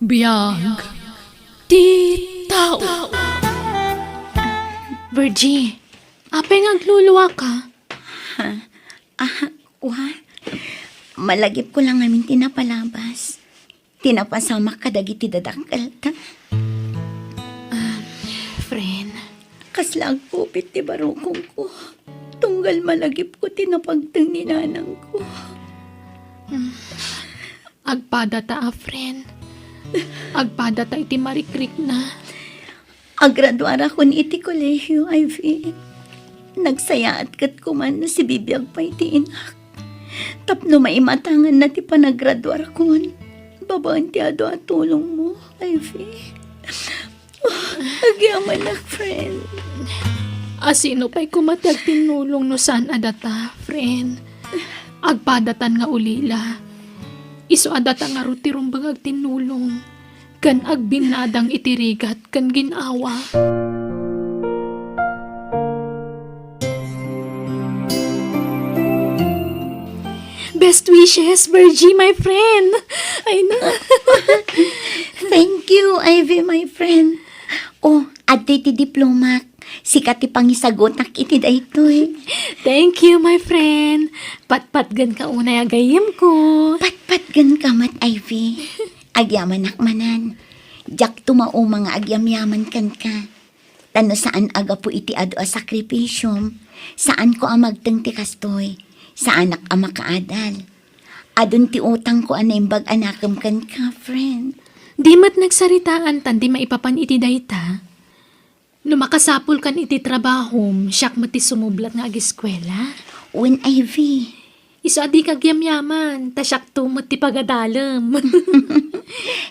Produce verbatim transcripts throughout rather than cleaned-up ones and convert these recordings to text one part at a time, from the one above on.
Biag ti tao. Virgie, apay nga agluluaka? Ha? Ah, wa? Malagipko lang ngamin ti napalabas. Ti napasamak kadagiti dadakkelta. Ah, friend. Kasla agkupit ti barukongko. Tunggal malagipko ti napagteng ni nanangko. Mm. Agpadata a friend. Agpadata iti marikrikna. Agraduarakon iti kolehio, Ivy. Nagsayaat ket kuman no sibibiag pay ti inak. Tapno maimatanganna ti panagraduarakon babaen ti adu a tulongmo, Ivy. Oh, agyamanak, friend. A sino pay koma ti agtinnulong no saan a data, friend? Agpadatan nga ulila. Isu a data ngarud ti rumbeng agtinnulong ken agbinnadang iti rigat ken gin-awa. Best wishes, Virgie, my friend. Ay na. Thank you, Ivy, my friend. Oh, adtoy ti diplomak. Sika ti pangisagutak iti daytoy. Thank you, my friend. Patpatgen ka unay a gayyemko. Patpatgen ka met, Ivy. Agyamanak manen. Diak tumauma nga agyamyaman kenka. Ta no saan a gapu iti adu a sakripisiom, saanko a magteng ti kastoy. Saanak a makaadal. Adun ti utangko a naimbag a nakem kenka, friend. Di met nagsaritaan tan di maipapan iti dayta. No makasapulkan iti trabahom, siak met ti sumublat nga agiskuela. Wen, Ivy. Isu a dika agyamyaman, ta siakto met ti pagadalem.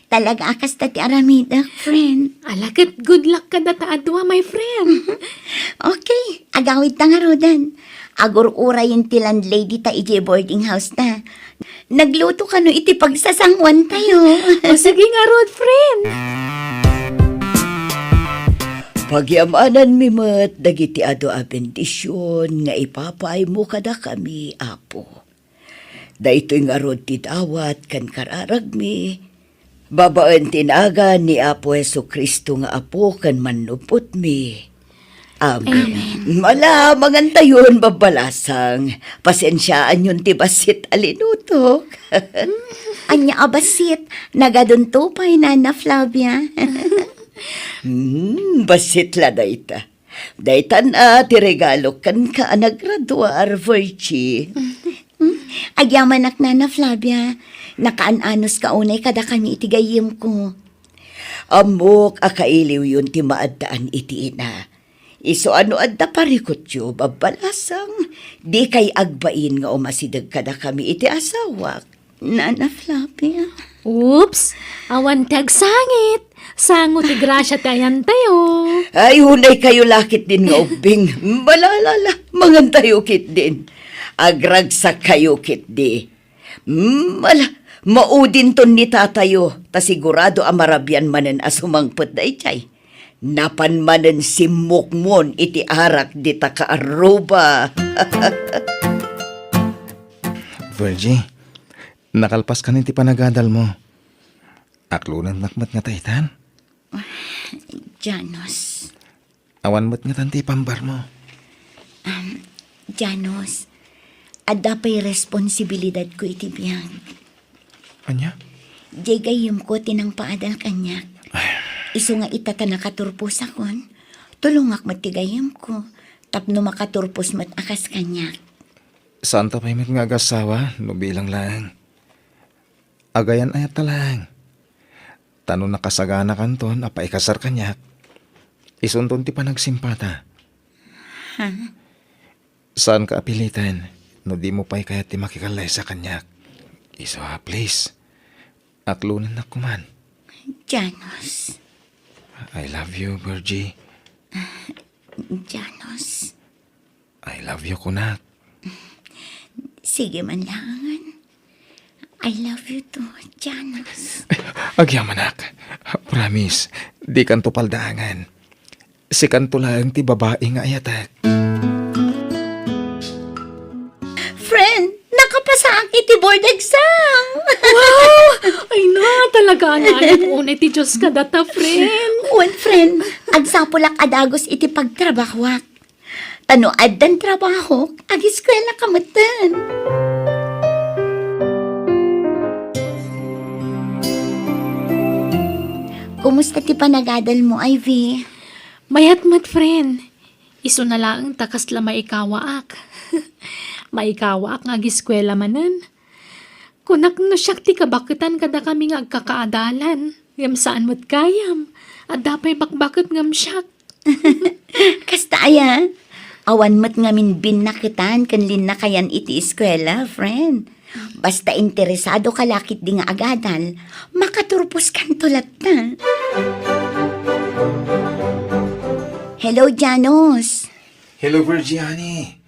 Talaga a kasta ti aramidek, friend. Ala ket good luck kadata a dua, my friend. Okay, agawidta ngaruden. Agur-urayen ti landlady ta idiay boarding house ta. Nagluto kano iti pagsasanguantayo. O, sige ngarud, friend. Pagyamananmi met dagiti adu a bendision nga ipapaaymo kadakami, Apo. Daytoy ngarud ti dawat ken kararagmi, babaen ti nagan ni Apo Jesu-Cristo nga Apo ken Mannupotmi. Amen. Amen. Ala, mangantayon, babbalasang. Pasensiaanyon ti bassit a linutok. Ania a bassit? Nagadunto pay, Nana Flavia. Hmm, bassit la dayta. Daytan a ti regalo kenka a nagraduar, Virgie. Hmm? Agyamanak, Nana Flavia. Nakaan-anos ka unay kadakami iti gayyemko. Ammok a kailiwyon ti maaddaan iti ina. Isu a no adda parikutyo, babbalasang, dikay agbain nga umasideg kadakami iti asawak. Nana Flavia. Oops! Awan ti agsangit! Sango ti grasia ti ayantayo. Ay, unay kayo lakit din nga ubbing. Malalala, mangantayo kit din. Agragsak kayo kit di. Mm, ala, maudinton ni tatayo, ta sigurado a marabian manen a sumangpet daydiay. Napan manen simmukmon iti arak dita kaarruba. Virgie, nakalpas kan iti panagadalmo. Aklonennak met nga taytan? Janos. Awan met ngatan ti pambarmo. Um, Janos, adda pay responsibilidadko iti biag. Ania? Diay gayyemko ti nangpaadal kaniak. Ay. Isu nga ita ta nakaturposakon, tulongak met ti gayyemko, tapno makaturpos met a kas kaniak. Saanta pay met nga agasawa no bilang laeng. Agayan-ayatta laeng. Ta no nakasaganakanton a paikasar kaniak, isunton ti panagsimpata. Ha? Saanka a piliten no dimo pay kayat ti makikallaysa kaniak. Isu a, please. Aklonennak koman. Janos. I love you, Virgie. Janos. I love you, kunak. Sige man laengen. I love you too, Janos. Agyamanak. Promise, dikanto paldaangen. Sikanto laeng ti babai nga ayatek. Friend, nakapasaak iti to board exam. Wow! Ay na, talaga, naayat unay ti Diyos kadata, friend. Wen, friend, agsapulak a dagus iti pagtrabahoak. Ta no addan trabahok, agiskuelaka metten. Kumusta ti panagadal mo, Ivy? Mayat met, friend. Isuna laeng ta kasla maikawaak. Maikawaak nga agiskuela manen. Kunak no siak ti kabaketan kadakami nga agkakaadalan, ngem saan met gayam. Adda pay bakbaket ngem siak. Kasta aya? Awan met ngamin binnaketan ken linnakayan iti eskuela, friend. Basta interesado ka la ketdi nga agadal, makaturposkanto latta. Hello, Janos. Hello, Virgie, honey.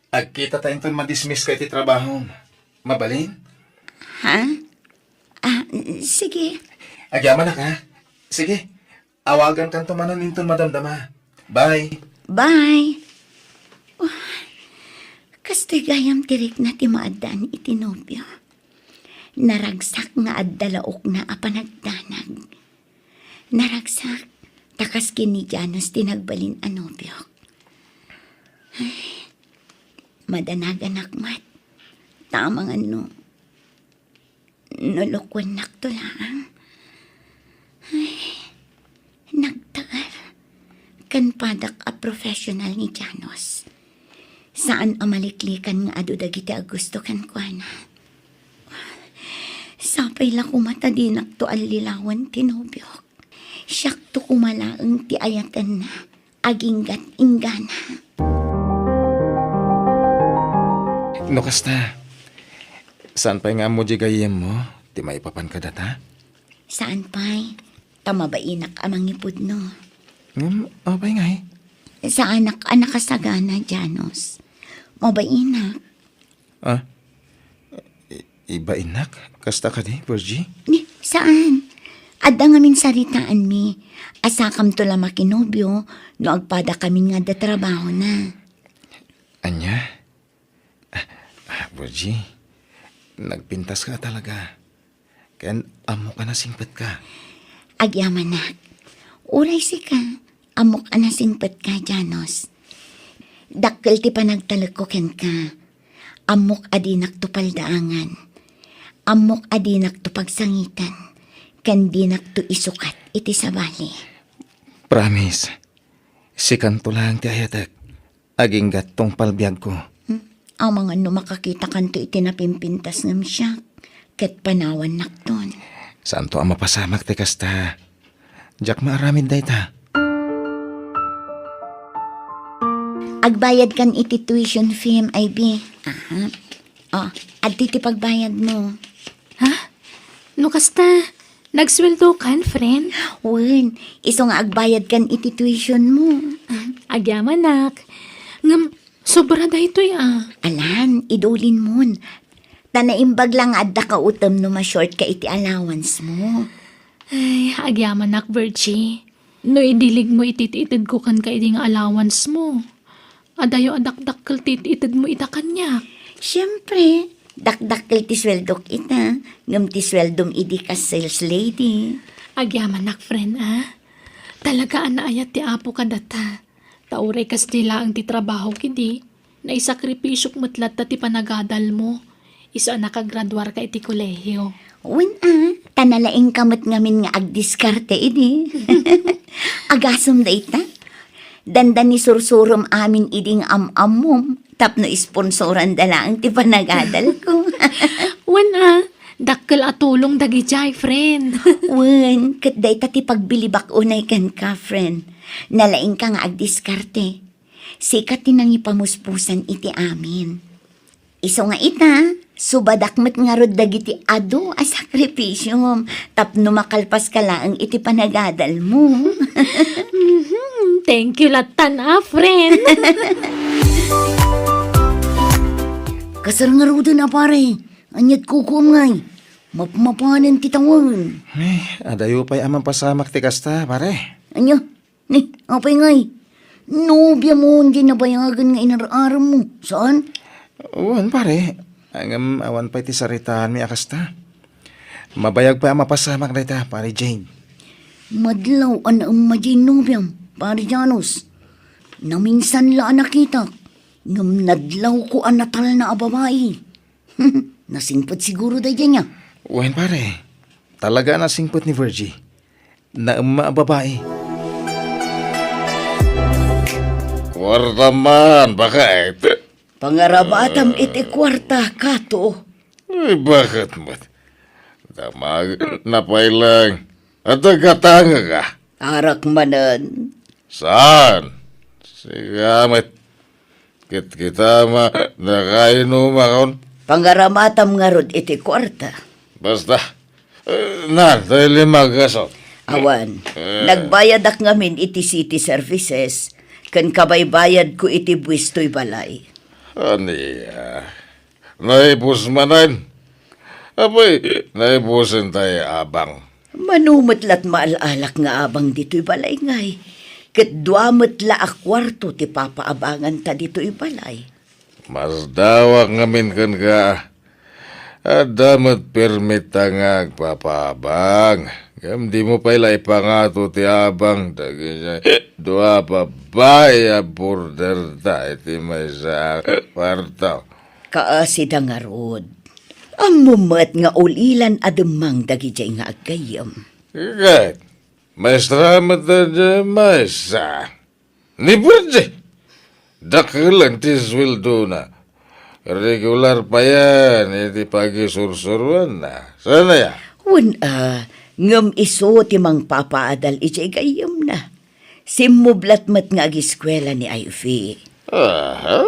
Agkita ta inton madismiss ka iti trabahom. Mabalin? Ha? Ah, sige. Agyamanak, ha? Sige. Awagankanto manen inton madamdama. Bye. Bye. Oh, kastoy gayam ti rikna ti maaddaan iti nobio. Naragsak nga adda laokna a panagdanag. Naragsak, ta kas ken ni Janos ti nagbalin a nobiok. Ay, madanaganak met. Ta amangan no, no lukuennakto laeng. Ay, nagtaer. Ken padak a professional ni Janos. Saan a maliklikan nga adu dagiti a gusto kenkuana. Sapay la koma ta dinakto allilawan ti nobiok. Siakto koma laeng ti ayatenna, aginggat inggana. No kasta, saan pay nga ammo di gayyemmo ti maipapan kadata? Saan pay, ta mabainak a mangipudno. Ngem, apay ngay? Saanak a nakasagana, Janos. Mabainak. Ah? I-, ibainak? Kasta kadi, Virgie? Ni, saan? Adda ngamin saritaanmi. Asakamto la makinobio no agpada kamin nga adda trabahona. Ania? Ah, ah, Virgie, nagpintas ka talaga. Ken ammok a nasingpet ka. Agyamanak. Uray sika, ammok a nasingpet ka, Janos. Dakkel ti panagtalekko kenka. Ammok a dinakto paldaangan. Ammok a dinakto pagsangiten. Ken dinakto isukat iti sabali. Promise, sikanto laeng ti ayatek. Aginggat tungpal biagko. Hmm? Amangan no makakitakanto iti napimpintas ngem siak, ket panawannakton. Saanto a mapasamak ti kasta. Diak maaramid dayta. Agbayadkan iti tuition fee, Ivy. Aha. Oh, adtoy ti pagbayadmo. Ha? No kasta, nagsueldokan, friend? Wen, isu nga agbayadkan iti tuitionmo. Agyamanak. Ngem, sobra daytoy, ah. Alan, idulinmon. Ta naimbag la nga adda kautem no ma-short ka iti allowance mo. Ay, agyamanak, Virgie. No idiligmo iti itedko kenka idi nga allowance mo, adayo a dakdakkel ti itedmo ita kaniak. Siempre, dakdakkel ti sueldok ita, ngem ti sueldom idi kas sales lady. Agyamanak, friend, a. Talaga a naayat ti Apo kadata. Ta uray kas di laeng ti trabaho kidi, naisakripisyok met latta ti panagadalmo, isu a nakagraduarka iti kolehiyo. Wen a, ta nalaingka met ngamin nga agdiskarte idi. Agasem dayta. Dandani sursurom amin idi nga am-ammom, tapno isponsoranda laeng ti panagadalko. Wen a, dakkel a tulong dagidiay, friend. Wen, ket dayta ti pagbilibak unay kenka, friend. Nalaingka nga agdiskarte. Sika ti nangipamuspusan iti amin. Isu nga ita, subadak met ngarud dagiti adu a sakripisiom tapno makalpaska laeng iti panagadalmo. Mhm. Thank you lattan a, friend. Kasar ngaruden a, pare. Aniat kukuam ngay? Mapmapanen ti tawen. Eh, adayo pay a mapasamak ti kasta, pare. Ania? Ni, apay ngay? Nobiam diay nabayagen nga inar-arem mo, saan? Wen, pare. Ngem awan pay ti saritaanmi a kasta. Mabayag pay a mapasamak dayta, Pare Jade. Madlaw a naemma diay nobiam, Pare Janus. Naminsan la a nakitak, ngem nadlawko a natalna a babai. Nasingpet siguro daydiay, nia? Wen, pare. Talaga a nasingpet ni Virgie. Naemma a babai. Kuarta man, baket. Pangaramatam iti kuarta, Kato. Ay, baket met? Damag, napay lang. Adda gatangek a. Arak manen. Saan? Sika met. Kitkita ma, nakainumakon. Pangaramatam ngarud iti kuarta. Basta. Eh, na, tayo lima gaso. Awan, eh, nagbayadak ngamin iti city services, ken kabaybayadko iti buis toy balay. Ania? Naibus manen? Apay, naibusen tayo abang. Mano met lat maal-alak nga abang ditoy balay ngay, ket dua met la a kuarto ti papaabanganta ditoy balay. Masdawak ngamin kenka. Adda met permitta nga agpapaabang. Ngem dimo pay la ipangato ti abang dagiti dua a babbai a borderta iti maysa a kuarto. Kaasida ngarud. Ammom met nga ulilan a demmang dagidiay nga aggayyem. Ket, maestra met daydiay maysa. Ni Virgie, dakkel ti sueldona. Regular payen iti pagisursuroanna. Saan aya? Wen a, ngem isu ti mangpapaadal idiay gayyemna. Simmublat met nga agiskuela ni Ivy. Aha,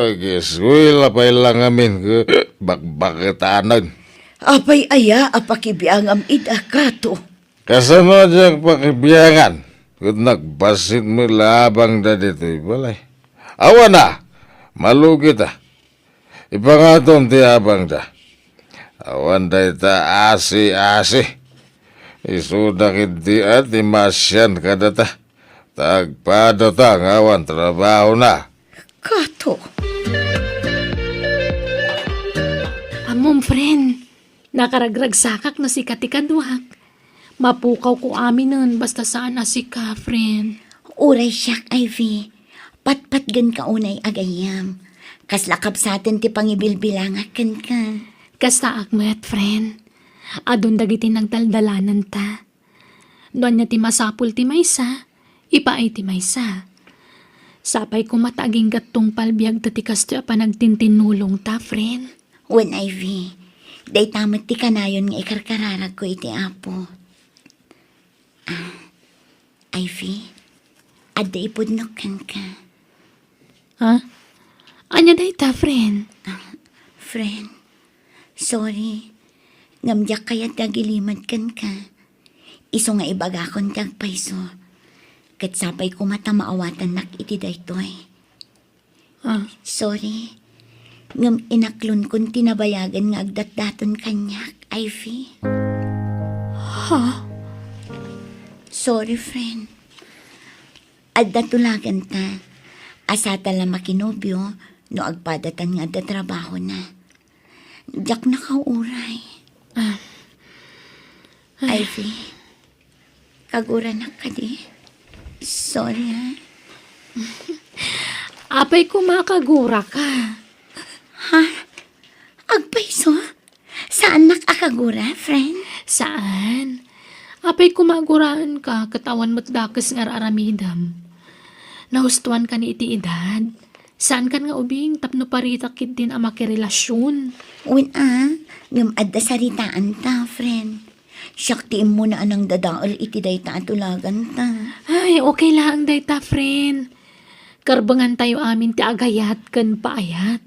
agiskuela pay la ngamin ket bakbaketanen. Apay aya a pakibiangam ida, Kato? Kasano a diak pakibiangan ket nagbassit met la abangda ditoy balay? Awan a, malugita. Ipangatom ti abangda. Awan dayta asi-asi. Isuda ketdi a ti maasian kadata. Ta agpadata nga awan trabahona. Kato. Ammom, friend, nakaragragsakak no sika ti kaduak. Mapukawko aminen basta saan a sika, friend. Uray siak, Ivy. Patpatgenka unay a gayyem. Kasla kabsaten ti pangibilbilangak kenka. Kastaak met, friend. Adun dagiti nagdaldalananta. No ania ti masapul ti maysa, ipaay ti maysa. Sapay koma ta agingga't tungpal biagta ti kastoy a panagtintinnulongta, friend. Wen, Ivy, dayta met ti kanayon nga ikarkararagko iti Apo. Ah, Ivy, adda ipudnok kenka. Ha? Ania dayta, friend? Ah, friend, sorry. Ngem diak kayat ti agilimed kenka. Isu nga ibagakon ti agpayso. Ket sapay koma ta maawatannak iti daytoy. Ah. Sorry. Ngem inaklonkon ti nabayagen nga agdatdaton kaniak, Ivy. Ha? Sorry, friend. Adda tulaganta. Asata la makinobio no agpadatan nga adda trabahona. Diak nakauray. Ah. Ivy, kaguranak kadi? Sorry, ha? Apay koma kaguraka? Ha? Agpayso? Saannak a kagura, friend? Saan. Apay koma aguraenka ket awan met dakes nga ar-aramidem. Nahustoankan iti edad. Saankan nga ubing tapno paritak ketdin a makirelasion. Wen a, ngem adda saritaanta, friend. Siak ti immuna a nangdadael iti dayta a tulaganta. Ay, okay laeng dayta, friend. Karbengantayo amin ti agayat ken paayat.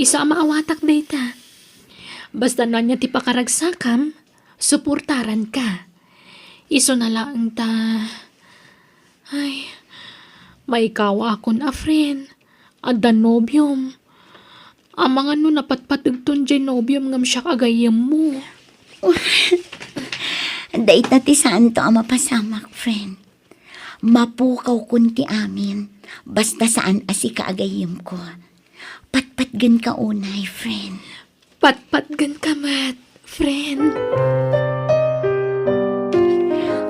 Isu a maawatak dayta. Basta no ania ti pakaragsakam, suportaranka. Isuna laeng ta, ay, maikawaakon a friend. Adda nobiom. Amangan no napatpategton jay nobiom ngem siak a gayyemmo. Dayta ti saanto a mapasamak, friend. Mapukawkon ti amin, basta saan a sika a gayyemko. Patpatgenka unay, friend. Patpatgen ka met, friend.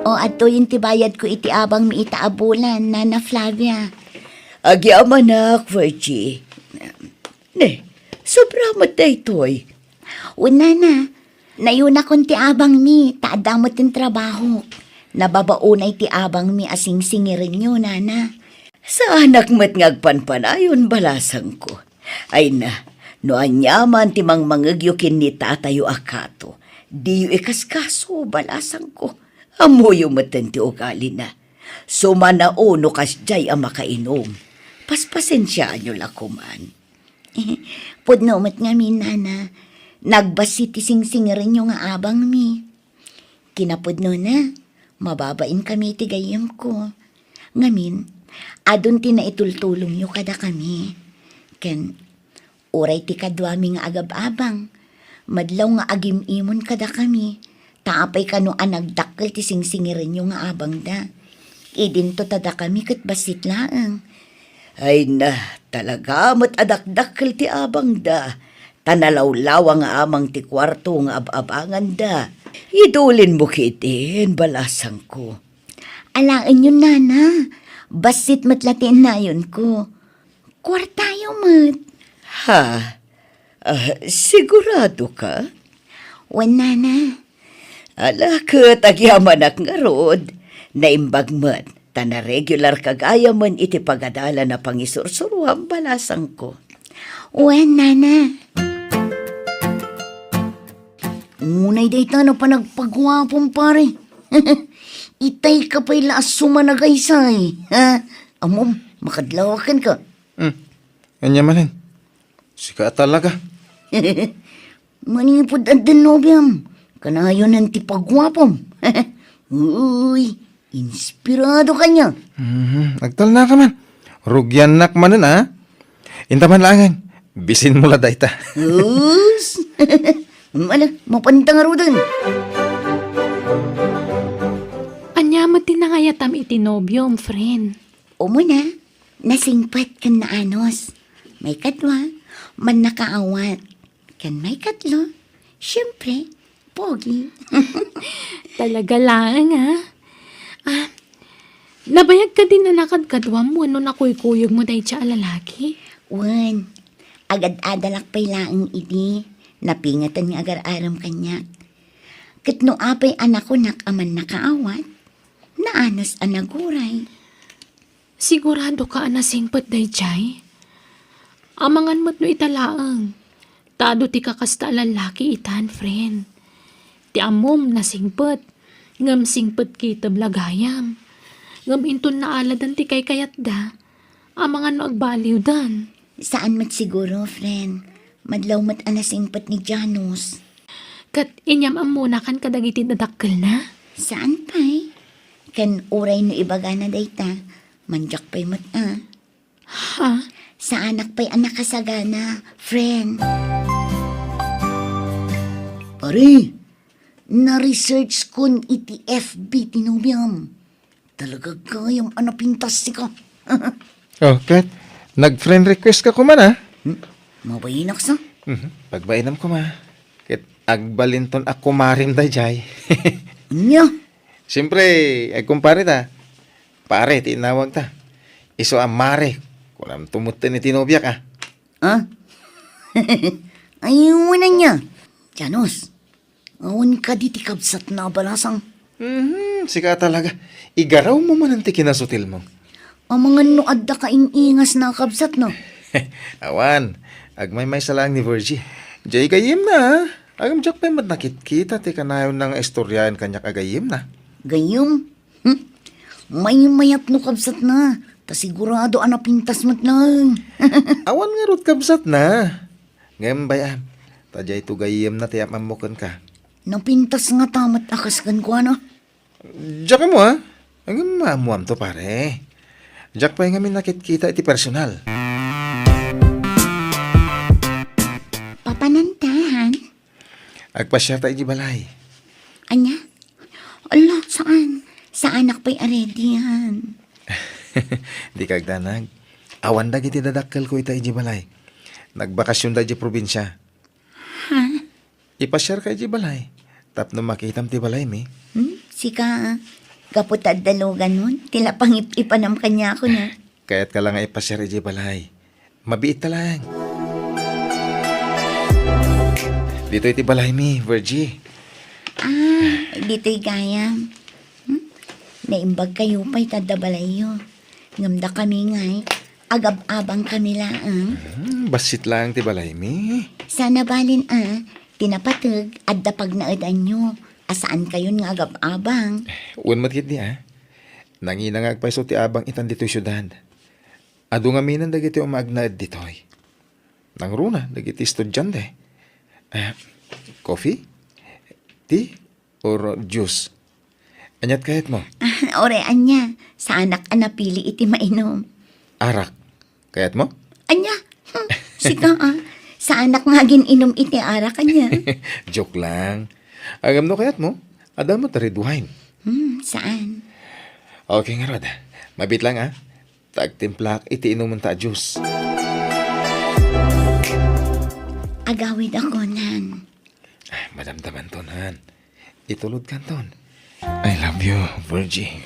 O, adtoyen ti bayadko iti abangmi ita a bulan, Nana Flavia. Agyamanak, Virgie. Ne, sobra met daytoy. Wen, Nana, nayunakon ti abangmi, ta adda met ti trabahok. Nababaonay ti abangmi a singsingirenyo, Nana. Saanak met nga agpanpanayon, balasangko. Ay na, no aniaman ti mangmangegyo ken ni tatayo a kato, diyo ikaskaso, balasangko. Ammoyo metten ti ugalina. Sumanao no kasdiay a makainom. Paspasensiaanyo la koman. Pudno met ngamin, Nana. Nagbassit ti singsingirenyo nga abangmi. Kinapudnona, mababainkami iti gayyemko. Ngamin, adun ti naitultulongyo kadakami. Ken, uray ti kaduami nga agab-abang, madlaw nga agim-imon kadakami, ta apay kano a nagdakkel ti singsingirenyo nga abangda. Idinto ta dakami ket bassit laeng. Ay na, talaga met a dakdakkel ti abangda, ta nalawlawa nga amang ti kuarto nga ab-abanganda. Idulinmo ketdin, balasangko. Alaenyo, Nana. Bassit met la ti innayonko. Kuartayo met. Ha? Ah, sigurado ka? Wen, Nana. Ala, ket agyamanak ngarud. Naimbag met, ta naregular ka gayamen iti pagadalan a pangisursuruam, balasangko. Wen, Nana. Unay dayta no panagpaguapom, pare. Itay ka pay la a sumanagaysay, ha? Ammom, makadlawak kenka. Hmm. Ania manen? Sika a talaga. Manipud addan nobiam, kanayonan ti paguapom. Uy, inspirado ka niya. Mhm, agtalna ka man. Rugiannak manen, a. Inta man laengen, bisinmo la dayta. Us! Ala, mapanta ngaruden. Ania met ti nangayatam iti nobiom, friend? Umuna, nasingpet ken naanus. Maikadua, mannakaawat. Ken maikatlo, siempre, pogi. Talaga laeng, ha? Ah, nabayag kadin a nakadkaduam wenno nakuykuyogmo dayta a lalaki? Wen, agad-adalak pay laeng idi, napingatan nga agar-arem kaniak. Ket no apay a nakunak a mannakaawat, naanus a naguray. Sigurado ka a nasingpet daydiay? Amangan met no ita laeng, ta adu ti kakasta a lallaki itan, friend. Ti ammom, nasingpet, ngem singpet kitem la gayam. Ngem inton naaladan ti kaykayatda, amangan no agbaliwdan. Saan met siguro, friend. Madlaw met a nasingpet ni Janus. Ket inyam-ammonakan kadagiti dadakkelna? Saan pay. Ken uray no ibagana dayta, mandiak pay met a. Ha? Saanak pay a nakasagana, friend. Pare, na-research kon iti F B ti nobiam. Talaga gayam a napintas sika. Oh, ket nag-friend request ka koma, a? Hmm? Mabainak sa? Mhm. Pagbainam koma. Ket agbalinton a kumarim daydiay. Ania? Siyempre, agkumpare ta. Pare ti inawag ta. Isu a mare, kunam tumutton iti nobiak, a. Ah? Ay, wala niya. Janus, awan kadi ti kabsatna a balasang. Mhm, sika talaga. Igarawmo manen ti kinasutilmo. Amangan no adda ka in-ingasna a kabsatna. Awan, agmaymaysa laeng ni Virgie. Jay gayyemna, a. Agam diak pay met nakitkita ti kanayonna nga istoriaen kaniak a gayyemna. Gayyem? Hmm? Maymayat no kabsatna, ta sigurado a napintas met laeng. Awan ngarud kabsatna. Ngem bay-am, ta dayto gayyemna ti am-ammo kenka. Napintas ngata met a kas kenkuana? Diak ammo, a. Ngem maammoamto, pare. Diak pay ngamin nakitkita iti personal. Papananta, han? Agpasiarta iti balay. Ania? Ala, saan? Saanak pay a ready, han? Dika agdanag. Awan dagiti dadakkelko ita iti balay. Nagbakasionda iti probinsia. Ha? Ipasiarka idiay balay tapno makitam ti balaymi. Hmm? Sika, ah. Gapu ta adda luganon, ti lapangip-ipanam kaniako na. Kayatka la nga ipasiar idiay balay. Mabiitta laeng. Ditoy ti balaymi, Virgie. Ah, ditoy gayam. Hmm? Naimbag kayo pay ta adda balayyo. Ngem dakami ngay, agab-abang kami laeng. Hmm, bassit laeng ti balaymi. Sana balin a, ti napateg, adda pagnaedanyo, a saan kayon nga agab-abang. Wen met ketdi a. Nangina nga agpayso ti abang itan ditoy siudad. Adu ngaminen dagiti umagnaed ditoy. Nangruna dagiti estudiante. Ah, coffee? Tea? Or juice? Aniat kayatmo? Ah, ore, ania, saanak a napili iti mainom. Arak. Kayatmo? Ania? Hmm, sika, ah. Saanak nga agin-inum iti arak, ania? Joke lang. Ngem no kayatmo, adda met red wine. Hmm, saan? Okay, ngarud. Mabiit lang, ah. Ta agtimplaak iti inumenta a juice. Agawid a kunan. Ay, madamdamanton, han. Itulodkanton. I love you, Virgie.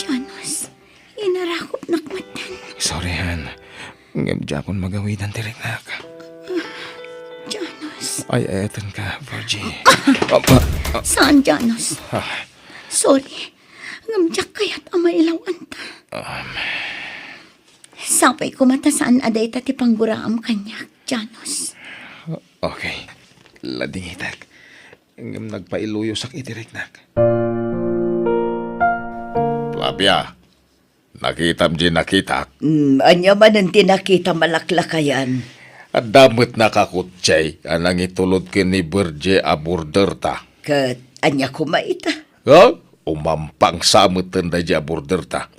Janos, inarakopnak met. Sorry, han. Ngem diakon magawidan ti riknak. Janos. Ay, ayatenka, Virgie. Ah! Apa? Ah. Saan, Janos? Ah. Sorry. Ngem diak kayat a mailawanta. Um. Sapay koma ta saan a dayta ti pangguraam kaniak, Janos. Okay. Ladingitek. Ngem nagpailuyosak iti riknak. Flavia, nakitam di nakitak? Mm, ania manen ti nakitam a laklakayan? Adda met nakakutsay a nangitulod ken ni Virgie a borderta. Ket ania koma ita? Ha? Umampang sa metten daydi a borderta.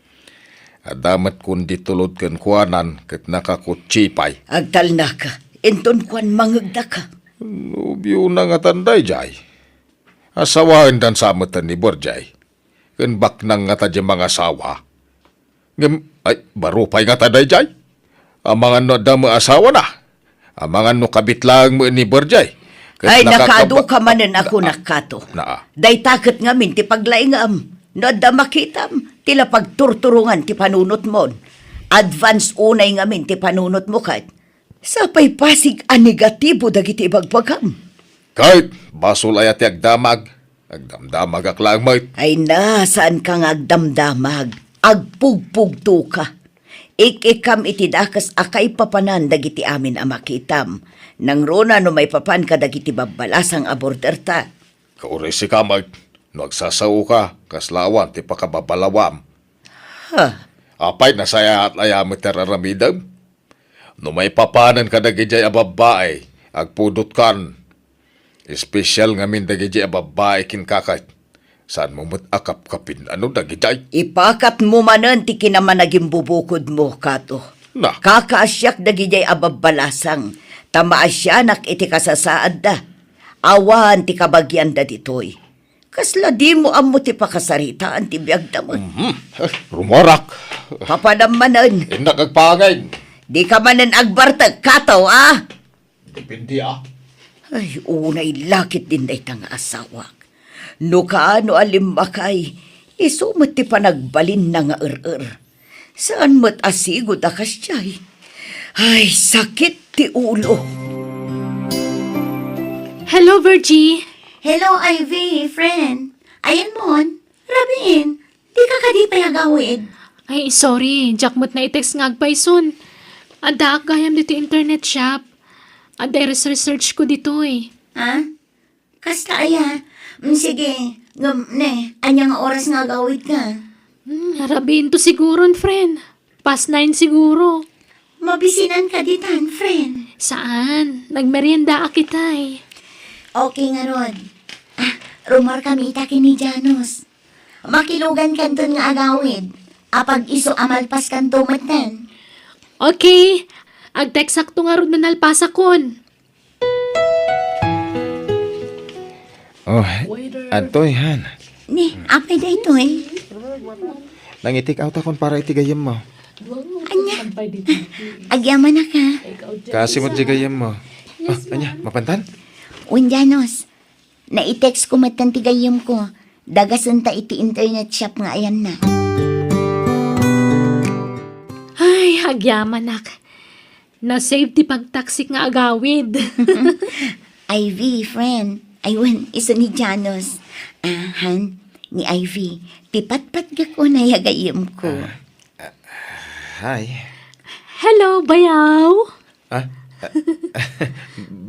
Adda met kundi tulod kenkuanan ket nakakutsay pay. Agtalnaka, inton kuan mangegdaka. Nobiona ngatan daydiay. Asawaendan sa metten ni Virgie. Ken baknang ngata diay mangasawa. Ngem, ay, baro pay ngata daydiay. Amangan no adda met asawana. Amangan no kabit laeng met ni Virgie. Ket ay, nakakaba-, nakaadu ka manen a kunak, Kato. Naa. Dayta ket ngamin ti paglaingam. No adda makitam, ti la pagturturongan ti panunotmon. Advance unay ngamin ti panunotmo ket. Sapay pasig a negatibo dagiti ibagbagam. Ket basol aya ti agdamag? Agdamdamagak laeng met. Ay na, saanka nga agdamdamag. Agpugpugtoka. Ik-ikkam iti dakes a kaipapanan dagiti amin a makitam. Nangruna no maipapan kadagiti babbalasang a borderta. Kauray sika met, no agsasaoka, kasla awan ti pakababalawam. Ha? Apay, nasayaat aya met ti ar-aramidem? No maipapanen kadagidiay a babbai, agpudotkan. Espesyal ngamin dagidiay a babbai kenka ket saanmo met a kapkapin-ano dagidiay. Ipakatmo manen ti kinamanagimbubukodmo, Kato. Na. Kakaasiak dagidiay a babbalasang, ta maasianak iti kasasaadda. Awan ti kabagianda ditoy. Kasla dimo ammo ti pakasaritaan ti biagda met. Mhm. Eh, rumorak. Papanam manen. Innak agpangin. Dika manen agbartek, Kato, a? Depende, a. Ay, unay lakit din dayta nga asawak. No kaano a limmakay, isu met ti panagbalinna nga er-er. Saan met a sigud a kasdiay. Ay, sakit ti ulo. Hello, Virgie. Hello, Ivy, friend. Ayanmon, rabiin, dika kadi pay agawid? Ay, sorry. Diak met naitext nga agpayson. Addaak gayam ditoy internet shop. Adda ires-research ko ditoy. Ha? Kasta aya? Mm, sige. Ngem, ne, ania nga oras nga agawidka? Hmm, rabiin to siguron, friend. Past nine siguro. Mabisinanka ditan, friend. Saan? Nagmeriendaak itay. Okay ngarud. Ah, rummuarkami ita ken ni Janos. Makilugankanton nga agawid. Apag isu a malpaskanto metten. Okay. Agtextakto ngarud no nalpasakon. Oh, adtoy, han. Ni, apay daytoy? Nangi-take out akon para iti gayyemmo. Ania? Agyamanaka. Kaasi met diay gayyemmo. Oh, ania, mapantan? Wen, Janos, nai-text ko metten ti gayyemko. Dagasenta iti internet shop nga ayanna. Ay, agyamanak. Na-save ti pagtaksik nga agawid. Ivy, friend. Ay, wen, isu ni Janos. Ah, han, ni Ivy. Ti patpatgak unay a gayyemko. Ah, ah, hi. Hello, bayaw. Ah, ah,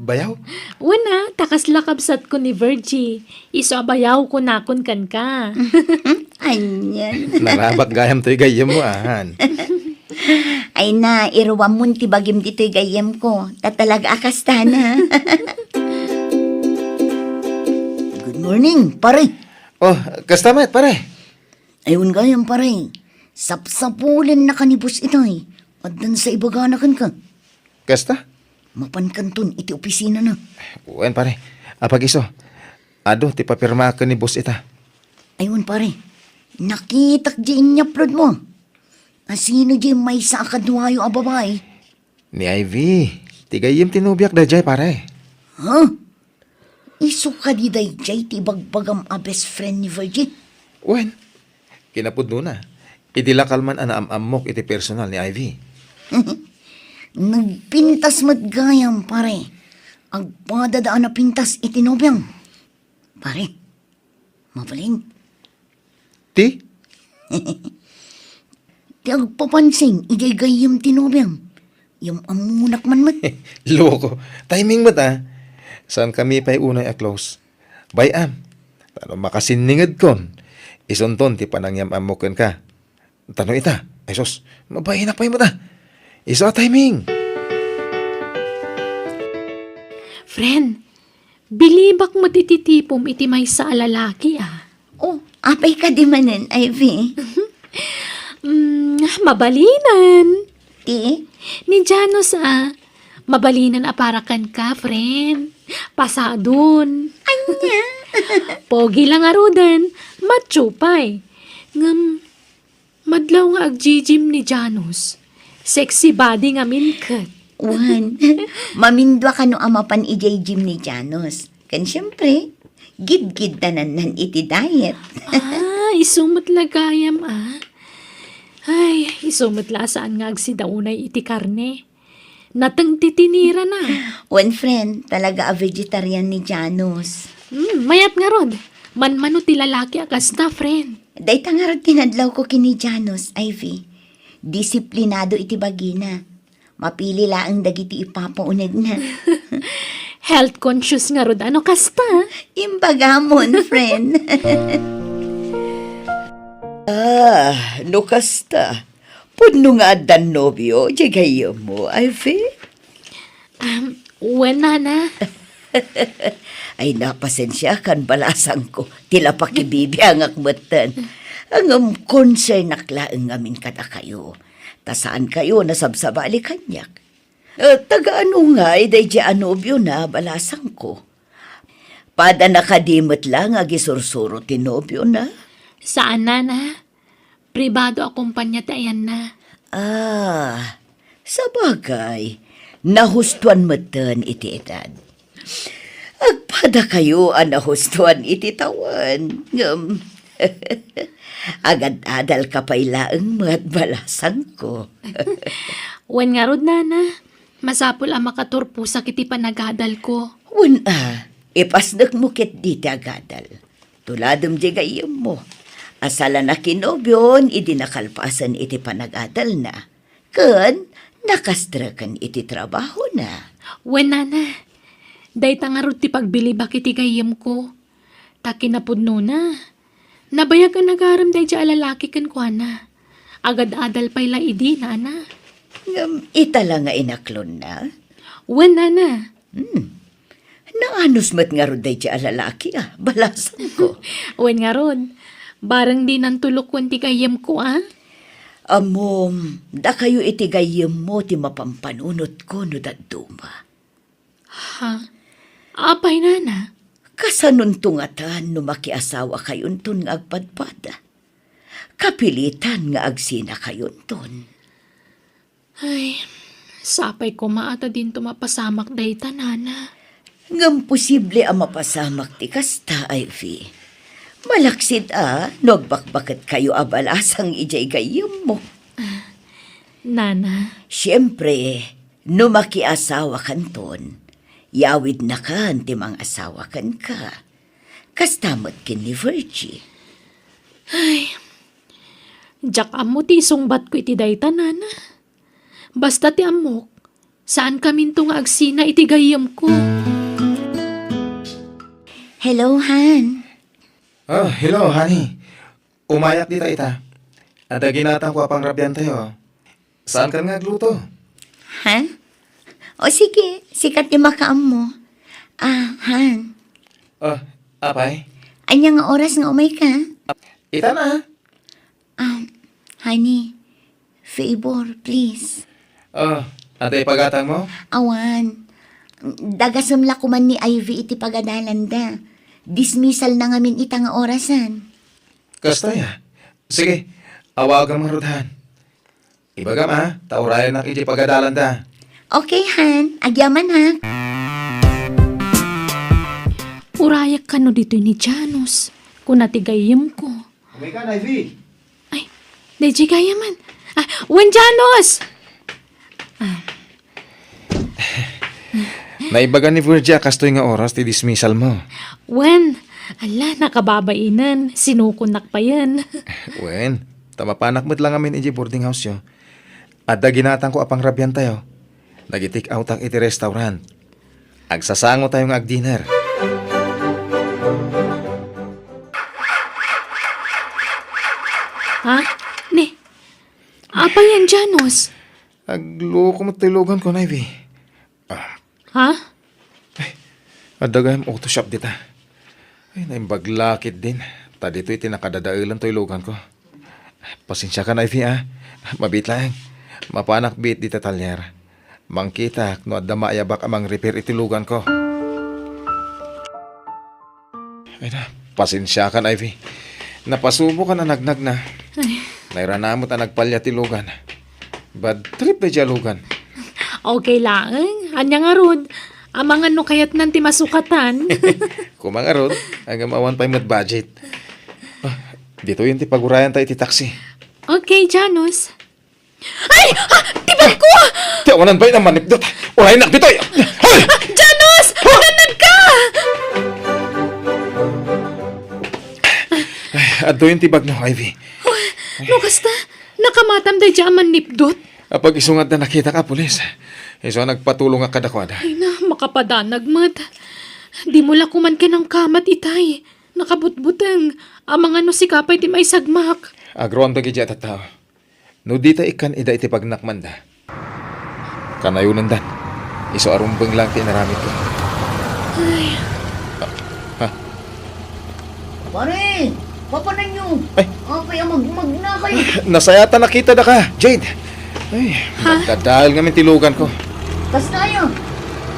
bayaw? Wen a, ta kasla kabsatko ni Virgie. Isu a bayaw kunakon kenka. Anian. Narabak gayam toy gayyemmo, ahan. Ay na, iruammon ti bagim ditoy gayyemko. Ta talaga a kastana. Good morning, pare. Oh, kasta met, pare. Ay, wen gayam, pare. Sapsapulennaka ni boss itay. Addan sa ibagana kenka. Kasta? Mapankanton iti opisinana. Wen, pare. Apag-isu, adu ti papirmaak ken ni boss ita. Ay, wen, pare. Nakitak di inyapload mo. Asino di maysa a kaduayo a babai? Ni Ivy. Ti gayyem ti nobiak daydiay, pare. Ha? Isu kadi daydiay ti ibagbagam a best friend ni Virgie? Wen, kinapudnona, idi lakal man a naam-ammok iti personal ni Ivy. Nagpintas met gayam, pare. Agpadada a napintas iti nobiam. Pare, mabalin. Ti? Ti agpapansin, idiay gayyem ti nobiam. Yam-ammonak man met. Loko. Timing met, ah. Saan kami pay unay a close? Bay-am. Tano makasinningedkon. Isunton ti panangyam-ammo kenka. Tano ita. Ay sus, mabainak pay met, ah. Isu a timing. Friend, bilibak met iti tipom iti maysa a lalaki, ah. Oh, apay kadi manen, Ivy? Mm, mabalinen. Ti? Ni Janos, ah. Mabalinen a para kenka, friend. Pasadon. Ania? Pogi la ngaruden, macho pay. Ngem, madlaw nga agjijim ni Janos. Sexy body ngamin ket. Wen, mamindua kano a mapan idiay gym ni Janos. Ken siempre, gidgiddanannan iti diet. Ah, isu met la gayam, ah. Ay, isu met la a saan nga agsida unay iti karne. Nateng ti tinirana. Wen, friend, talaga a vegetarian ni Janos. Hmm, mayat ngarud. Manmano ti lalaki a kasta, friend. Dayta ngarud ti nadlawko ken ni Janos, Ivy. Disiplinado iti bagina. Mapili laeng dagiti ipapaunegna. Health conscious ngarud a no kasta. Imbagamon, friend. Ah, no kasta. Pudno nga addan nobio, diay gayyemmo, Ivy? Um, wen, nana. Ay, napasensiakan, balasangko. Ti la pakibibiangak metten. Ngem konsernak laeng ngamin kadakayo. Ta saankayo nasabsabali kaniak. Eh, taga-ano ngay daydiay a nobiona, balasangko? Padana kadi met la nga agisursuro ti nobiona? Saan, nana. Pribado a kompania ti ayanna. Ah, sabagay, nahustuan metten iti edad. Agpadakayo a nahustuan iti tawen, ngem agad-adalka pay laeng met, balasangko. Wen ngarud, nana, masapul a makaturposak iti panagadalko. Wen a, ipasdekmo ketdi ti agadal. Tuladem diay gayyemmo. Asala nakinobion idi nakalpasen iti panagadalna. Ken nakastreken iti trabahona. Wen, nana, dayta ngarud ti pagbilibak iti gayyemko. Ta kinapudnona, nabayag a nagarem daydiay a lalaki kenkuana. Agad-adal pay la idi, nana. Ngem ita la nga inaklonna? Wen, nana. Hmm. Naanus met ngarud daydiay a lalaki, ah, balasangko. Wen ngarud, bareng dinanto lokoen ti gayyemko, ah. Ammom, dakayo iti gayyemmo ti mapampanunotko no dadduma. Ha? Apay, nana? Kasanonto ngatan no makiasawakayonton nga agpadpada? Kapilitan nga agsinakayonton. Ay, sapay koma a ta dinto mapasamak dayta, nana. Ngem posible a mapasamak ti kasta, Ivy. Malaksid a no agbakbaketkayo a balasang idiay gayyemmo. Nana. Siempre, no makiasawakanton, yawidnakan ti mangasawa kenka. Kasta met ken ni Virgie. Ay, diak ammo ti isungbatko iti dayta, Nana. Basta ti ammok, saankaminto nga agsina iti gayyemko. Hello, Han. Ah, hello, honey. Umayak dita ita. Adda ginatangko a pangrabiantayo. Saankan nga agluto? Ha? O sige, sika ti makaammo. Ah, Han. Oh, apay? Ania nga oras nga umayka? Ita na. Ah, honey, favor, please. Oh, adda ipagatangmo? Awan. Dagasem la koman ni Ivy iti pagadalanda. Dismissal na ngamin ita nga orasan. Kasta ya? Sige, awagam ngarud, Han. Ibagam a, ta urayanak iti pagadalanda. Okay, Han. Agyamanak. Urayak kano ditoy ni Janus, kuna ti gayyemko. Umayka, Ivy. Ay, daydiay gayam man. Ah, wen, Janus! Ah. Naibaga ni Virgie a kastoy nga oras ti dismissal mo. Wen, ala, nakababainen. Sinukonak payen. Wen, ta mapanak met la ngamin idiay boarding house yo. Adda ginatangko a pangrabiantayo. Nagi-take outak iti restaurant. Agsasangotayo nga agdinner. Ha? Ni, apay yan, Janus? Agluko met ti luganko, Ivy. Ah. Ha? Ay, adda gayam auto shop dita. Ay, naimbag la ketdin. Ta ditoy ti nakadadaelan toy luganko. Pasensiakan, Ivy, a. Mabiit laeng. Mapanak biit dita talyer. Mangkitak no adda maayabak a mangrepair iti luganko. Ay na, pasensiakan, Ivy. Napasubokan a nagnagna. Ay. Nairana met a nagpalya ti lugan. Bad trip daydiay a lugan. Okay laeng. Ania ngarud? Amangan no kayatnan ti masukatan. Koma ngarud, ngem awan pay met budget. Ah, ditoyen ti pagurayanta iti taxi. Okay, Janus. Ay! Ah! Ti bagko! Ti awanan pay a mannipdut. Uraynak ditoy. Ay! Ah! Janus! Agannadka! Ay, adtoyen ti bagno, Ivy. Oh, no kasta, nakamatam daydiay a mannipdut? Apag isu nga adda nakitak a pulis. Isu a nagpatulongak kadakuada. Ay na, makapadanag met. Dimo la koman kinamkamat itay. Nakabutbuteng. Amangan no sika pay ti maisagmak. Agroam dagiti a tattao. No dita ikkan ida iti pagnakmanda, kanayonendan. Isu a rumbeng laeng ti inaramidko. Ay. Ha? Pare! Papananyo! Ay. Apay a magmagna kayo? Nasayaat a nakitadaka, Jade. Ay, ha? Nagdadael ngamin ti luganko. Kasta aya?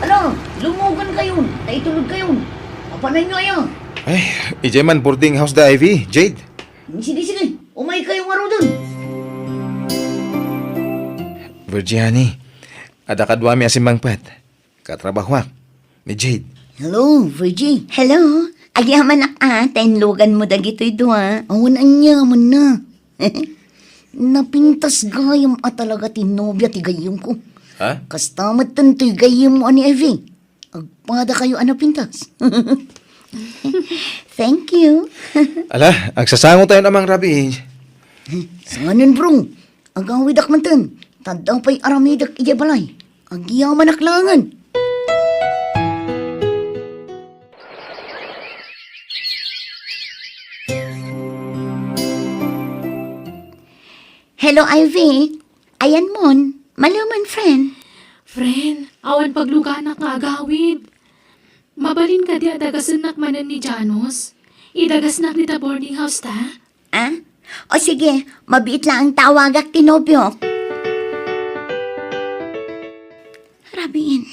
Ala, lumogankayon, ta itulodkayon. Papananyo aya? Ay, idiay man boarding house da Ivy, Jade. Sige, sige. Umaykayo ngaruden. Virgie, honey, adda kaduami a simmangpet. Katrabahoak, ni Jade. Hello, Virgie. Hello. Agyamanak a, ta inluganmo dagitoy dua. Awan aniamanna. Napintas gayam a talaga ti nobia ti gayyemko. Ha? Kasta met toy gayyemmo a ni Ivy. Agpadakayo a napintas. Thank you. Ala, agsasangotayon a mangrabii. Saanen, bro. Agawidak manten. Ta adda pay aramidek idiay balay. Agyamanak laengen. Hello, Ivy. Ayanmon, maliwman, friend. Friend, awan pagluganak nga agawid. Mabalin kadi a dagasennak manen ni Janus? Idagasnak dita boarding house ta? Ah? O sige, mabiit laeng ta awagak ti nobiok. Rabiin,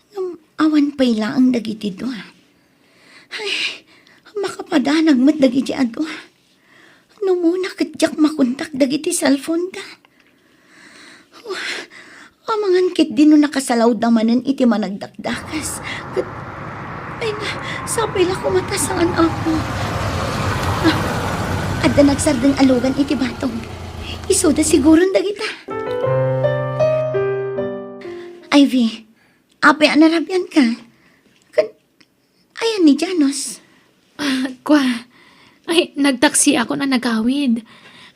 ngem awan pay laeng dagiti dua. Ay, makapadanag met dagiti a dua. Numuna ket diak makontak dagiti cellphone da. Wah, amangan ketdi no nakasalawda manen iti managdakdakas. Ket Ay na, sapay la koma ta saan ako. Ah, adda nagsardeng a lugan iti batong. Isuda siguron dagita. Ivy, apay a narabian ka? Kan, ayan ni Janos? Ah, kwa. Ay, nagtaksi ako na nagawid.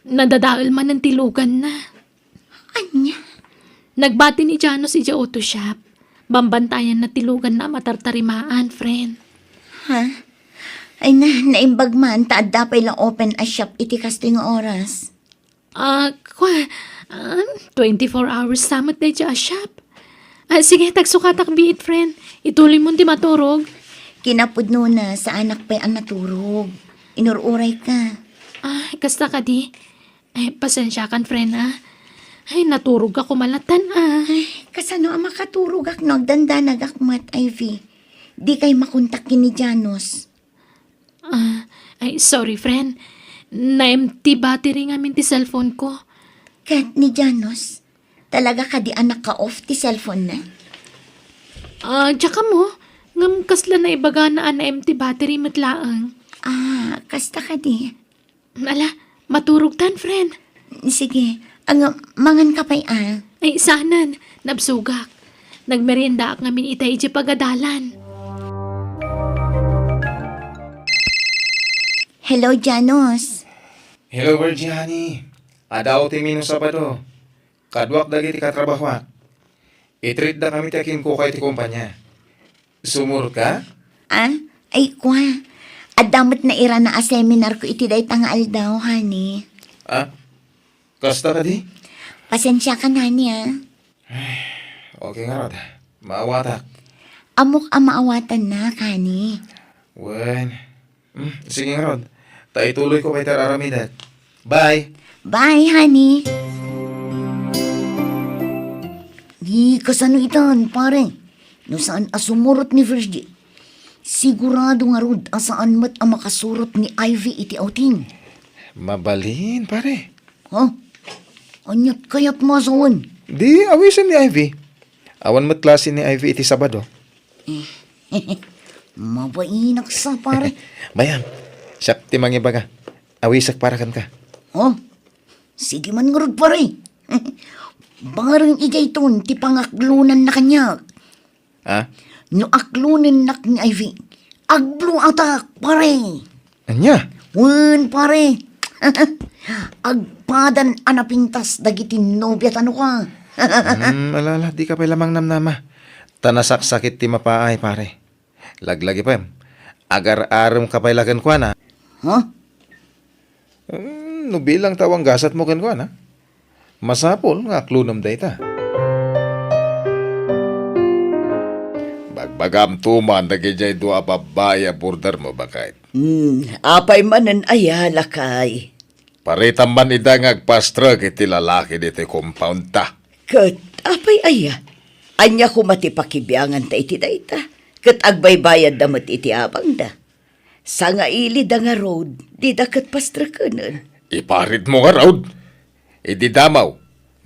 Nadadael manen ti luganna. Ania? Nagbati ni Janos idiay auto shop. Bambantayanna ti luganna a matartarimaan, friend. Ha? Ay na, naimbag man ta adda pay la open a shop iti kastoy nga oras. Ah, kwa, ah, twenty-four hours sa met daydiay a shop. Ah, sige, tagsukatak biit, friend. Ituloy mo ti maturog. Kinapudnona, saanak pay a naturog. Inur-uray ka. Ah, kasta kadi? Ay, pasensiakan, friend, ah. Ay, naturog ako malatan, ah. Ay, kasano a makaturogak no agdandanagak met, Ivy? Di kay makontak ken ni Janos. Ah, ay, sorry, friend. Na-empty battery ngamin ti cellphone ko. Ket ni Janos, talaga kadi a naka-off ti cellphone na? Ah, diak ammo. Ngem kasla naibagana a na-empty battery met laeng. Ah, kasta kadi? Ala, maturogtan, friend. Sige, ang mangan ka pay, ah. Ay, saanen. Nabsogak. Nagmeriendaak ngamin ita idiay pagadalan. Hello, Janos. Hello, Virgie, honey. Adda ti menu Sabado. Kaduak dagiti katrabahoak. I-treat-dakami ti akinkuka iti kompania. Sumurot ka? Ah, ay, kwa. Adda met nairana a seminar ko iti dayta nga aldaw, honey. Ah? Kasta kadi? Pasensiakan, honey, ah. Okay ngarud. Maawatak. Ammok a maawatannak, honey. Wen. Hmm, sige ngarud. Ta ituloyko pay ti ar-aramidak. Bye. Bye, honey. Di kasano itan, pare? No saan a sumurot ni Virgie, sigurado ngarud a saan met a makasurot ni Ivy iti outing. Mabalin, pare. Ha? Aniat kayat masawen? Di awisen ni Ivy. Awan met klase ni Ivy iti Sabado. Mabainak sa, pare. Mayam, siak ti mangibaga. Awisek para kenka. Oh, sige man ngarud, pare. Bareng idiayton ti pangaklonanna kaniak. Ah? No aklonennak ni Ivy, agbloatak, pare. Ania? Wen, pare. Agpadan a napintas dagiti nobia tano ka. Hmm, ala, ala, di ka pay lamang namnama. Ta nasaksakit ti mapaay, pare. Laglagipem, agar-arem ka pay la kenkuana. Ha? Hmm, no bilang ta awan gasatmo kenkuana, masapul nga aklonem dayta. Bagbagamto man dagidiay dua a babbai a bordermo, baket. Hmm, apay manen aya, lakay? Paritam man ida nga agpastrek iti lalaki ditoy compound ta. Ket apay aya? Ania koma ti pakibianganta iti dayta? Ket agbaybayadda met iti abangda. Sangailida ngarud, dida ket pastrekenen. Iparitmo ngarud. Idi damaw,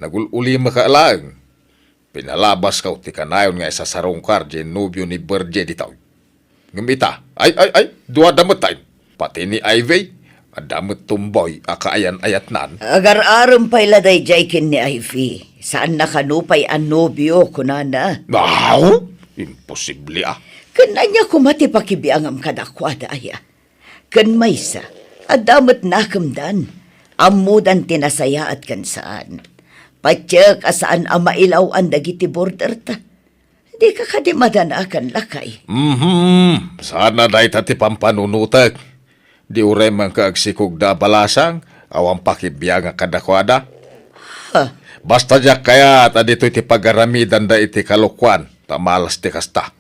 nagul-ulimaka laeng. Pinalabaska ti kanayon nga isasarungkar diay nobio ni Virgie ditoy. Ngem ita, ay, ay, ay, duada met tayo. Pati ni Ivy, adda met tomboy a kaayan-ayatnan. Agar-arem pay la daydiay ken ni Ivy. Saanna kano pay a nobio, kunana. Aw, imposible a. Ken ania koma ti pakibiangam kadakuada aya? Ken maysa, adda met nakemdan. Ammodan ti nasayaat ken saan. Patiek a saan a mailaw-an dagiti borderta. Dika kadi madanagan, lakay? Mhm. Saan a dayta ti pampanunotek. Di uray man ka agsikogda a balasang, awan pakibiangak kadakuada. Ha? Basta diak kayat a ditoy ti pagaramidanda iti kalokuan, ta malas ti kasta.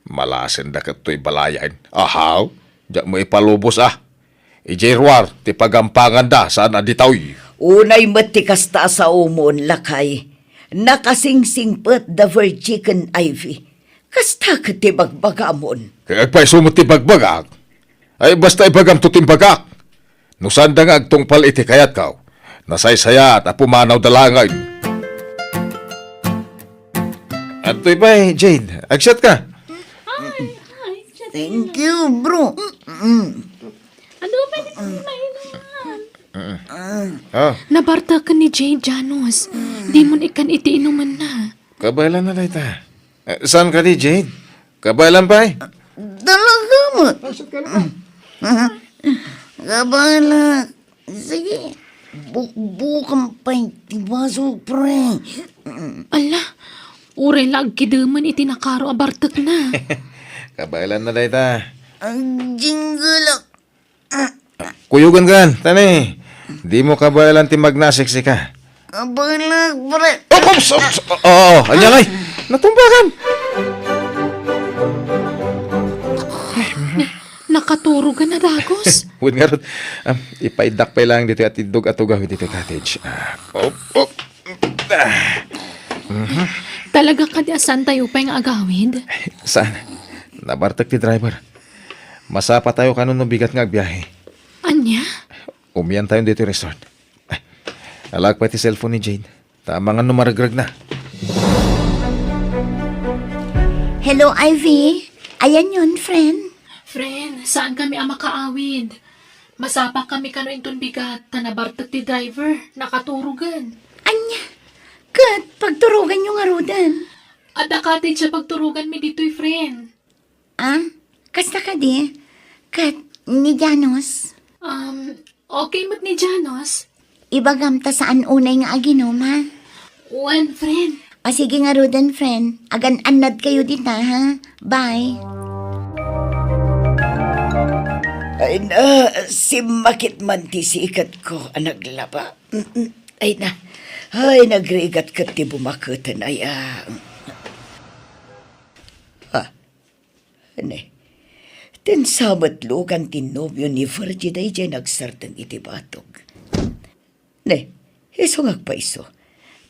Malasenda ket toy balayen. Ahaw, diak met ipalubos a. Idiay ruar ti pagampanganda, saan a ditoy. Unay met ti kasta a saomon, lakay. Nakasingsingpet da Virgie ken Ivy. Kasta ket ti bagbagamon. Kay agpayso met ti bagbagak. Ay, basta ibagamto ti imbagak. No saanda nga agtungpal iti kayatko, nasaysayaat a pumanawda laengen. Adtoy pay, Jade. Agsiat ka? Hi, hi. Thank you, bro. Mm. Adu pay ti mainuman. Ah. Nabarteken ni Jade, Janos. Dimon ikkan iti inumenna. Kabaelanna dayta. Eh, saan kadi, Jade? Kabaelan pay? Talaga met. Kabaela. Sige. Bukbukan pay ti baso, pre. Ala, uray la agkidemen iti nakaro a bartekna. Kabaelanna dayta. Agjinggelak. Kuyogan kan, tani. Dimo kabaelan ti magnasiksika. Kabaelak, pre. Oops, oops. Oo, ania ngay? Natumbakan. Nakaturogan a dagus. Wen ngarud, ah, ipaiddak pay laeng ditoy atiddog a tugaw ditoy cottage. Ah, op, op. Ah. Talaga kadi a saantayo pay nga agawid? Saan? Nabartek ti driver. Masapatayo kano no bigat nga agbiahe. Ania? Umiantayon ditoy resort. Alaek pay ti cellphone ni Jade. Ta amangan no maregreg na. Hello, Ivy. Ayanyon, friend? Friend, saan kami a makaawid? Masapa kami kano inton bigat, ta nabartek ti driver, nakaturogan. Ania? Ket pagturoganyo ngaruden? Adda cottage a pagturoganmi ditoy, friend. Ah, kasta kadi? Ket ni Janos? Um, okay met ni Janos. Ibagam ta saan unay nga aginom, ha? Wen, friend. O, sige ngaruden, friend. Agan-annad kayo dita, ha? Bye. Ay na, simmakit man ti siketko a naglaba. Mm-mm. Ay na. Ay, nagrigat ket ti bumaketen, ay, ah. Ha? Ne, ti insa met lugan ti nobio ni Virgie daydiay nagsardeng iti batog. Ne, isu nga agpaiso,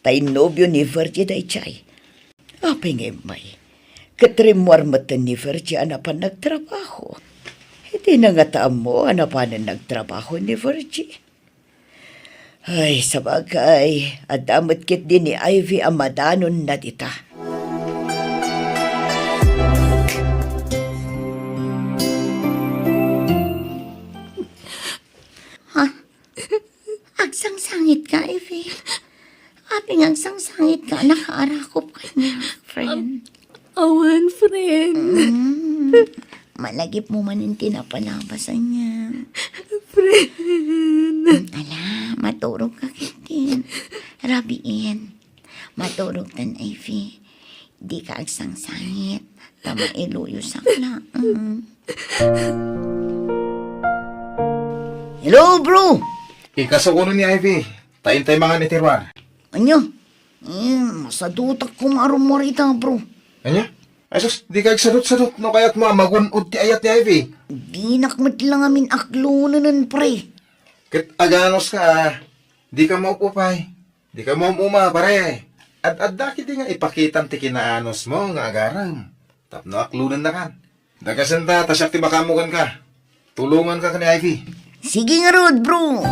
ta innobio ni Virgie daydiay. Apay nga immay? Ket rimmuar metten ni Virgie a napan nagtrabaho. Dina ngata ammo a napanen nagtrabaho ni Virgie. Ay, sabagay, adda met ketdi ni Ivy a madanonna dita. Ha? Agsangsangitka, Ivy? Apay nga agsangsangitka, nakaarakop kaniak, friend? Awan, friend. Mm. Malagipmo manen ti napalabas, ania? Friend. Mm, ala, maturogka ketdin. Rabiin. Maturogtan, Ivy. Dika agsangsangit. Ta mailuyosak laeng. Hello, bro! Ikasuko ni Ivy. Ta intay mangan iti ruar. Ania? Eh, masadutak koma a rummuar ita, bro. Ania? Ay sus, dika agsadutsadut no kayatmo a magun-od ti ayat ni Ivy. Dinak met la ngamin aklonenen, pre. Ket aganuska, dika maupupay. Dika maum-uma, pare. Ad-adda ketdi nga ipakitam ti kinaanosmo nga agarem. Tapno aklonennakan. Dagsen ta, ta siak ti makaammo kenka. Tulonganka ken ni Ivy. Sige ngarud, bro.